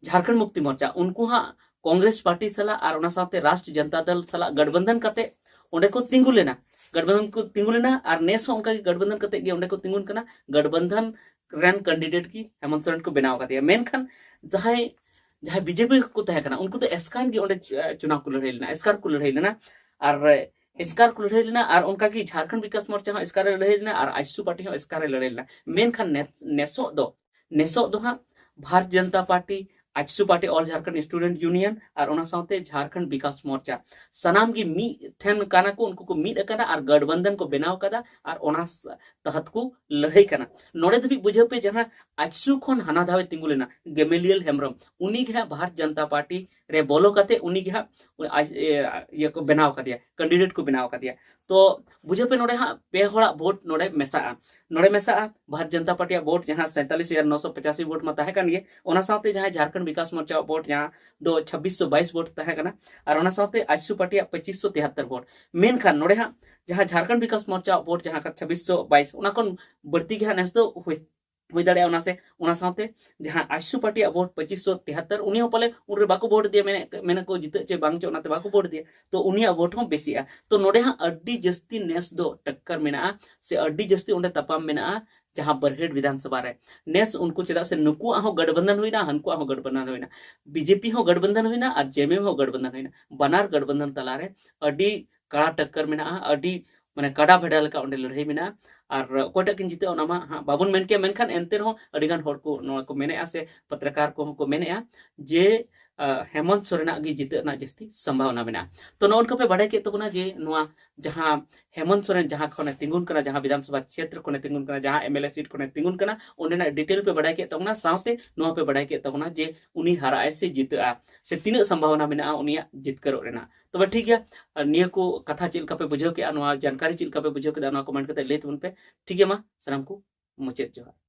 ᱡᱷᱟᱲᱠᱷᱚᱸᱰ ᱢᱩᱠᱛᱤ ᱢᱳᱨᱪᱟ, ᱩᱱᱠᱩ ᱦᱟᱸᱜ ᱠᱚᱝᱜᱨᱮᱥ ᱯᱟᱨᱴᱤ ᱥᱟᱞᱟᱜ ᱟᱨ ᱚᱱᱟ ᱥᱟᱶᱛᱮ ᱨᱟᱥᱴᱨ ᱡᱟᱱᱛᱟ ᱫᱚᱞ ᱥᱟᱞᱟᱜ ᱜᱟᱴᱵᱟᱱᱫᱷᱟᱱ ᱠᱟᱛᱮ ᱚᱸᱰᱮ ᱠᱚ ᱛᱤᱸᱜᱩ ᱞᱮᱱᱟ᱾ ᱜᱟᱴᱵᱟᱱᱫᱷᱟᱱ ᱠᱚ ᱛᱤᱸᱜᱩ ᱞᱮᱱᱟ ᱟᱨ ᱱᱮᱥ ᱦᱚᱸ ᱚᱱᱠᱟ ᱜᱮ ᱜᱟᱴᱵᱟᱱᱫᱷᱟᱱ ᱠᱟᱛᱮ ᱜᱮ ᱚᱸᱰᱮ ᱠᱚ ᱛᱤᱸᱜᱩᱱ ᱠᱟᱱᱟ᱾ ᱜᱟᱴᱵᱟᱱᱫᱷᱟᱱ ᱨᱮᱱ ᱠᱮᱱᱰᱤᱰᱮᱴ ᱜᱮ ᱦᱮᱢᱚᱱᱛ ᱥᱚᱨᱮᱱ ᱠᱚ ᱵᱮᱱᱟᱣ ᱟᱠᱟᱫᱮᱭᱟ᱾ ᱢᱮᱱᱠᱷᱟᱱ ᱡᱟᱦᱟᱸᱭ, ᱡᱟᱦᱟᱸᱭ ᱵᱤᱡᱮᱯᱤ ᱠᱚ ᱛᱟᱦᱮᱸ ᱠᱟᱱᱟ, ᱩᱱᱠᱩ ᱫᱚ ᱮᱥᱠᱟᱨ ᱜᱮ ᱚᱸᱰᱮ ᱪᱩ-, ᱪᱩᱱᱟᱣ ᱠᱚ ᱞᱟᱹᱲᱦᱟᱹᱭ ᱞᱮᱱᱟ, ᱮᱥᱠᱟᱨ ᱠᱚ ᱞᱟᱹᱲᱦᱟᱹᱭ ᱞᱮᱱᱟ᱾ ᱟᱨ ᱮᱥᱠᱟᱨ ᱠᱚ ᱞᱟᱹᱲᱦᱟᱹᱭ ᱞᱮᱱᱟ ᱟᱨ ᱚᱱᱠᱟ ᱜᱮ ᱡᱷᱟᱲᱠᱷᱚᱸᱰ ᱵᱤᱠᱟᱥ ᱢᱳᱨᱪᱟ ᱦᱚᱸ ᱮᱥᱠᱟᱨ ᱮ ᱞᱟᱹᱲᱦᱟᱹᱭ ᱞᱮᱱᱟ ᱟᱨ ᱟᱡᱥᱩ ᱯᱟᱨᱴᱤ ᱦᱚᱸ ᱮᱥᱠᱟᱨ ᱮ ᱞᱟᱹᱲᱦᱟᱹᱭ ᱞᱮᱱᱟ᱾ ᱢᱮᱱᱠᱷᱟᱱ ᱱᱮ-, ᱱᱮᱥᱚᱜ ᱫᱚ, ᱱᱮᱥᱚᱜ ᱫᱚ ᱦᱟᱸᱜ ᱵᱷᱟᱨᱚᱛ ᱡᱟᱱᱛᱟ ᱯᱟᱨᱴᱤ, ᱟᱡᱥᱩ ᱯᱟᱨᱴᱤ, ᱚᱞ ᱡᱷᱟᱨᱠᱷᱚᱸᱰ ᱥᱴᱩᱰᱮᱱᱴ ᱭᱩᱱᱤᱭᱚᱱ ᱟᱨ ᱚᱱᱟ ᱥᱟᱶᱛᱮ ᱡᱷᱟᱨᱠᱷᱚᱸᱰ ᱵᱤᱠᱟᱥ ᱢᱳᱨᱪᱟ, ᱥᱟᱱᱟᱢ ᱜᱮ ᱢᱤᱫ ᱴᱷᱮᱱ ᱠᱟᱱᱟ ᱠᱚ, ᱩᱱᱠᱩ ᱠᱚ ᱢᱤᱫ ᱟᱠᱟᱱᱟ ᱟᱨ ᱜᱟᱴᱵᱟᱱᱫᱷᱟᱱ ᱠᱚ ᱵᱮᱱᱟᱣ ᱟᱠᱟᱫᱟ ᱟᱨ ᱚᱱᱟ ᱥ-, ᱛᱟᱦᱟᱛ ᱠᱚ ᱞᱟᱹᱲᱦᱟᱹᱭ ᱠᱟᱱᱟ᱾ ᱱᱚᱰᱮ ᱫᱷᱟᱹᱵᱤᱡ ᱵᱩᱡᱷᱟᱹᱣ ᱯᱮ, ᱡᱟᱦᱟᱸ ᱟᱡᱥᱩ ᱠᱷᱚᱱ ᱦᱟᱱᱟ ᱫᱷᱟᱣᱮ ᱛᱤᱸᱜᱩ ᱞᱮᱱᱟ, ᱜᱮᱢᱮᱞᱤᱭᱟᱞ ᱦᱮᱢᱵᱨᱚᱢ, ᱩᱱᱤ ᱜᱮ ᱦᱟᱸᱜ ᱵᱷᱟᱨᱚᱛ ᱡᱟᱱᱛᱟ ᱯᱟᱨᱴᱤ ᱨᱮ ᱵᱚᱞᱚ ᱠᱟᱛᱮ ᱩᱱᱤ ᱜᱮ ᱦᱟᱸᱜ ᱟᱡ-, ᱮ, ᱤᱭᱟᱹ ᱠᱚ ᱵᱮᱱᱟᱣ ᱠᱟᱫᱮᱭᱟ, ᱠᱮᱱᱰᱤᱰᱮᱴ ᱠᱚ ᱵᱮᱱᱟᱣ ᱠᱟᱫᱮᱭᱟ᱾ ᱛᱚ ᱵᱩᱡᱷᱟᱹᱣ ᱯᱮ, ᱱᱚᱰᱮ ᱦᱟᱸᱜ ᱯᱮ ᱦᱚᱲᱟᱜ ᱵᱷᱳᱴ ᱱᱚᱰᱮ ᱢᱮᱥᱟᱜᱼᱟ᱾ ᱱᱚᱰᱮ ᱢᱮᱥᱟᱜᱼᱟ ᱵᱷᱟᱨᱚᱛ ᱡᱟᱱᱛᱟ ᱯᱟᱨᱴᱤᱭᱟᱜ ᱵᱷᱳᱴ, ᱡᱟᱦᱟᱸ ᱥᱟᱸᱭᱛᱟᱞᱤᱥ ᱦᱟᱡᱟᱨ ᱱᱚᱥᱚ ᱯᱚᱪᱟᱥᱤ ᱵᱷᱳᱴ ᱢᱟ ᱛᱟᱦᱮᱸ ᱠᱟᱱ ᱜᱮ, ᱚᱱᱟ ᱥᱟᱶᱛᱮ ᱡᱟᱦᱟᱸᱭ ᱡᱷᱟᱨᱠᱷᱚᱸᱰ ᱵᱤᱠᱟᱥ ᱢᱳᱨᱪᱟ ᱵᱷᱳᱴ, ᱡᱟᱦᱟᱸ ᱫᱚ ᱪᱷᱟᱵᱵᱤᱥ ᱥᱚ ᱵᱟᱭᱤᱥ ᱵᱷᱳᱴ ᱛᱟᱦᱮᱸ ᱠᱟᱱᱟ, ᱟᱨ ᱚᱱᱟ ᱥᱟᱶᱛᱮ ᱟᱡᱥᱩ ᱯᱟᱨᱴᱤᱭᱟᱜ ᱯᱚᱸᱪᱤᱥ ᱥᱚ ᱛᱤᱦᱟᱛᱛᱚᱨ ᱵᱷᱳᱴ᱾ ᱢᱮᱱᱠᱷᱟᱱ ᱱᱚᱰᱮ ᱦᱟᱸᱜ ᱡᱟᱦᱟᱸ ᱡᱷᱟᱨᱠᱷᱚᱸᱰ ᱵᱤᱠᱟᱥ ᱢᱳᱨᱪᱟ ᱵᱷᱳᱴ, ᱡᱟᱦᱟᱸ ᱪᱷᱟᱵᱵᱤᱥ ᱥᱚ ᱵᱟᱭᱤᱥ, ᱚᱱᱟ ᱠᱷᱚᱱ ᱵᱟᱹᱲᱛᱤ ᱜᱮ ᱦᱟᱸᱜ ᱱᱮᱥ ᱫᱚ ᱦᱩᱭ ᱦᱩᱭ ᱫᱟᱲᱮᱭᱟᱜᱼᱟ᱾ ᱚᱱᱟ ᱥᱮ ᱚᱱᱟ ᱥᱟᱶᱛᱮ ᱡᱟᱦᱟᱸ ᱟᱡᱥᱩ ᱯᱟᱨᱴᱤᱭᱟᱜ ᱵᱷᱳᱴ ᱯᱚᱸᱪᱤᱥ ᱥᱚ ᱛᱤᱦᱟᱛᱛᱚᱨ, ᱩᱱᱤ ᱦᱚᱸ ᱯᱟᱞᱮ ᱩᱱᱨᱮ ᱵᱟᱠᱚ ᱵᱷᱳᱴ ᱫᱤᱭᱟ, ᱢᱮᱱᱮᱫ, ᱢᱮᱱᱮᱫ ᱠᱚ ᱡᱤᱛᱟᱹᱜ ᱪᱮ ᱵᱟᱝ ᱪᱚ, ᱚᱱᱟᱛᱮ ᱵᱟᱠᱚ ᱵᱷᱳᱴ ᱫᱤᱭᱟ᱾ ᱛᱚ ᱩᱱᱤᱭᱟᱜ ᱵᱷᱳᱴ ᱦᱚᱸ ᱵᱮᱥᱤᱜᱼᱟ᱾ ᱛᱚ ᱱᱚᱰᱮ ᱦᱟᱸᱜ ᱟᱹᱰᱤ ᱡᱟᱹᱥᱛᱤ ᱱᱮᱥ ᱫᱚ ᱴᱟᱠᱠᱟᱨ ᱢᱮᱱᱟᱜᱼᱟ, ᱥᱮ ᱟᱹᱰᱤ ᱡᱟᱹᱥᱛᱤ ᱚᱸᱰᱮ ᱛᱟᱯᱟᱢ ᱢᱮᱱᱟᱜᱼᱟ, ᱡᱟᱦᱟᱸ ᱵᱟᱨᱦᱮᱴ ᱵᱤᱫᱷᱟᱱ ᱥᱚᱵᱷᱟ ᱨᱮ᱾ ᱱᱮᱥ ᱩᱱᱠᱩ ᱪᱮᱫᱟᱜ ᱥᱮ ᱱᱩᱠᱩᱣᱟᱜ ᱦᱚᱸ ᱜᱟᱴᱵᱟᱱᱫᱷᱟᱱ ᱦᱩᱭᱱᱟ, ᱦᱟᱱᱠᱩᱣᱟᱜ ᱦᱚᱸ ᱜᱟᱴᱵᱟᱱᱫᱷᱟᱱ ᱦᱩᱭᱱᱟ, ᱵᱤᱡᱮᱯᱤ ᱦᱚᱸ ᱜᱟᱴᱵᱟᱱᱫᱷᱟᱱ ᱦᱩᱭᱱᱟ ᱟᱨ ᱡᱮᱮᱢᱮᱢ ᱦᱚᱸ ᱜᱟᱴᱵᱟᱱᱫᱷᱟᱱ ᱦᱩᱭᱱᱟ᱾ ᱵᱟᱱᱟᱨ ᱜᱟᱴᱵᱟᱱᱫᱷᱟᱱ ᱛᱟᱞᱟᱨᱮ ᱟᱹᱰᱤ ᱠᱟᱲᱟ ᱴᱟᱠᱠᱟᱨ ᱢᱮᱱᱟᱜᱼᱟ, ᱟᱹᱰᱤ ᱢᱟᱱᱮ ᱠᱟᱰᱟ ᱵᱷᱮᱰᱟ ᱞᱮᱠᱟ ᱚᱸᱰᱮ ᱞᱟᱹᱲᱦᱟᱹᱭ ᱢᱮᱱᱟᱜᱼᱟ᱾ ᱟᱨ ᱚᱠᱚᱭᱴᱟᱜ ᱠᱤᱱ ᱡᱤᱛᱟᱹᱜᱼᱟ ᱚᱱᱟ ᱢᱟ ᱦᱟᱸᱜ ᱵᱟᱵᱚᱱ ᱢᱮᱱ ᱠᱮᱭᱟ, ᱢᱮᱱᱠᱷᱟᱱ ᱮᱱᱛᱮ ᱨᱮᱦᱚᱸ ᱟᱹᱰᱤᱜᱟᱱ ᱦᱚᱲ ᱠᱚ ᱱᱚᱣᱟ ᱠᱚ ᱢᱮᱱᱮᱫᱼᱟ, ᱥᱮ ᱯᱚᱛᱨᱚᱠᱟᱨ ᱠᱚᱦᱚᱸ ᱠᱚ ᱢᱮᱱᱮᱫᱼᱟ ᱡᱮ, ᱟᱸ, ᱦᱮᱢᱚᱱᱛ ᱥᱚᱨᱮᱱᱟᱜ ᱜᱮ ᱡᱤᱛᱟᱹᱜ ᱨᱮᱱᱟᱜ ᱡᱟᱹᱥᱛᱤ ᱥᱚᱢᱵᱷᱟᱵᱚᱱᱟ ᱢᱮᱱᱟᱜᱼᱟ᱾ ᱛᱚ ᱱᱚᱜᱼᱚ ᱱᱚᱝᱠᱟ ᱯᱮ ᱵᱟᱰᱟᱭ ᱠᱮᱫ ᱛᱟᱵᱚᱱᱟ ᱡᱮ ᱱᱚᱣᱟ ᱡᱟᱦᱟᱸ ᱦᱮᱢᱚᱱᱛ ᱥᱚᱨᱮᱱ ᱡᱟᱦᱟᱸ ᱠᱷᱚᱱᱮ ᱛᱤᱸᱜᱩᱱ ᱠᱟᱱᱟ, ᱡᱟᱦᱟᱸ ᱵᱤᱫᱷᱟᱱ ᱥᱚᱵᱷᱟ ᱠᱷᱮᱛᱨᱚ ᱠᱷᱚᱱᱮ ᱛᱤᱸᱜᱩᱱ ᱠᱟᱱᱟ, ᱡᱟᱦᱟᱸ ᱮᱢ ᱮᱞ ᱮ ᱥᱤᱴ ᱠᱷᱚᱱᱮ ᱛᱤᱸᱜᱩᱱ ᱠᱟᱱᱟ, ᱚᱸᱰᱮᱱᱟᱜ ᱰᱤᱴᱮᱞ ᱯᱮ ᱵᱟᱰᱟᱭ ᱠᱮᱫ ᱛᱟᱵᱚᱱᱟ, ᱥᱟᱶᱛᱮ ᱱᱚᱣᱟ ᱯᱮ ᱵᱟᱰᱟᱭ ᱠᱮᱫ ᱛᱟᱵᱚᱱᱟ ᱡᱮ ᱩᱱᱤ ᱦᱟᱨᱟᱜ ᱟᱭ ᱥᱮ ᱡᱤᱛᱟᱹᱜᱼᱟ, ᱥᱮ ᱛᱤᱱᱟᱹᱜ ᱥᱚᱢᱵᱷᱟᱵᱚᱱᱟ ᱢᱮᱱᱟᱜᱼᱟ ᱩᱱᱤᱭᱟᱜ ᱡᱤᱛᱠᱟᱹᱨᱚᱜ ᱨᱮᱱᱟᱜ᱾ ᱛᱚᱵᱮ ᱴᱷᱤᱠ ᱜᱮᱭᱟ, ᱟᱨ ᱱᱤᱭᱟᱹ ᱠᱚ ᱠᱟᱛᱷᱟ ᱪᱮᱫ ᱞᱮᱠᱟ ᱯᱮ ᱵᱩᱡᱷᱟᱹᱣ ᱠᱮᱫᱼᱟ, ᱱᱚᱣᱟ ᱡᱟᱱᱠᱟᱨᱤ ᱪᱮᱫ ᱞᱮᱠᱟ ᱯᱮ ᱵᱩᱡᱷᱟᱹᱣ ᱠᱮᱫᱟ, ᱱᱚᱣᱟ ᱠᱚᱢᱮᱱᱴ ᱠᱟᱛᱮ ᱞᱟᱹᱭ ᱛᱟᱵᱚᱱ ᱯᱮ᱾ ᱴᱷᱤᱠ ᱜᱮᱭᱟ, ᱢᱟ ᱥᱟᱱᱟᱢ ᱠᱚ ᱢᱩᱪᱟᱹᱫ ᱡᱚᱦᱟᱨ᱾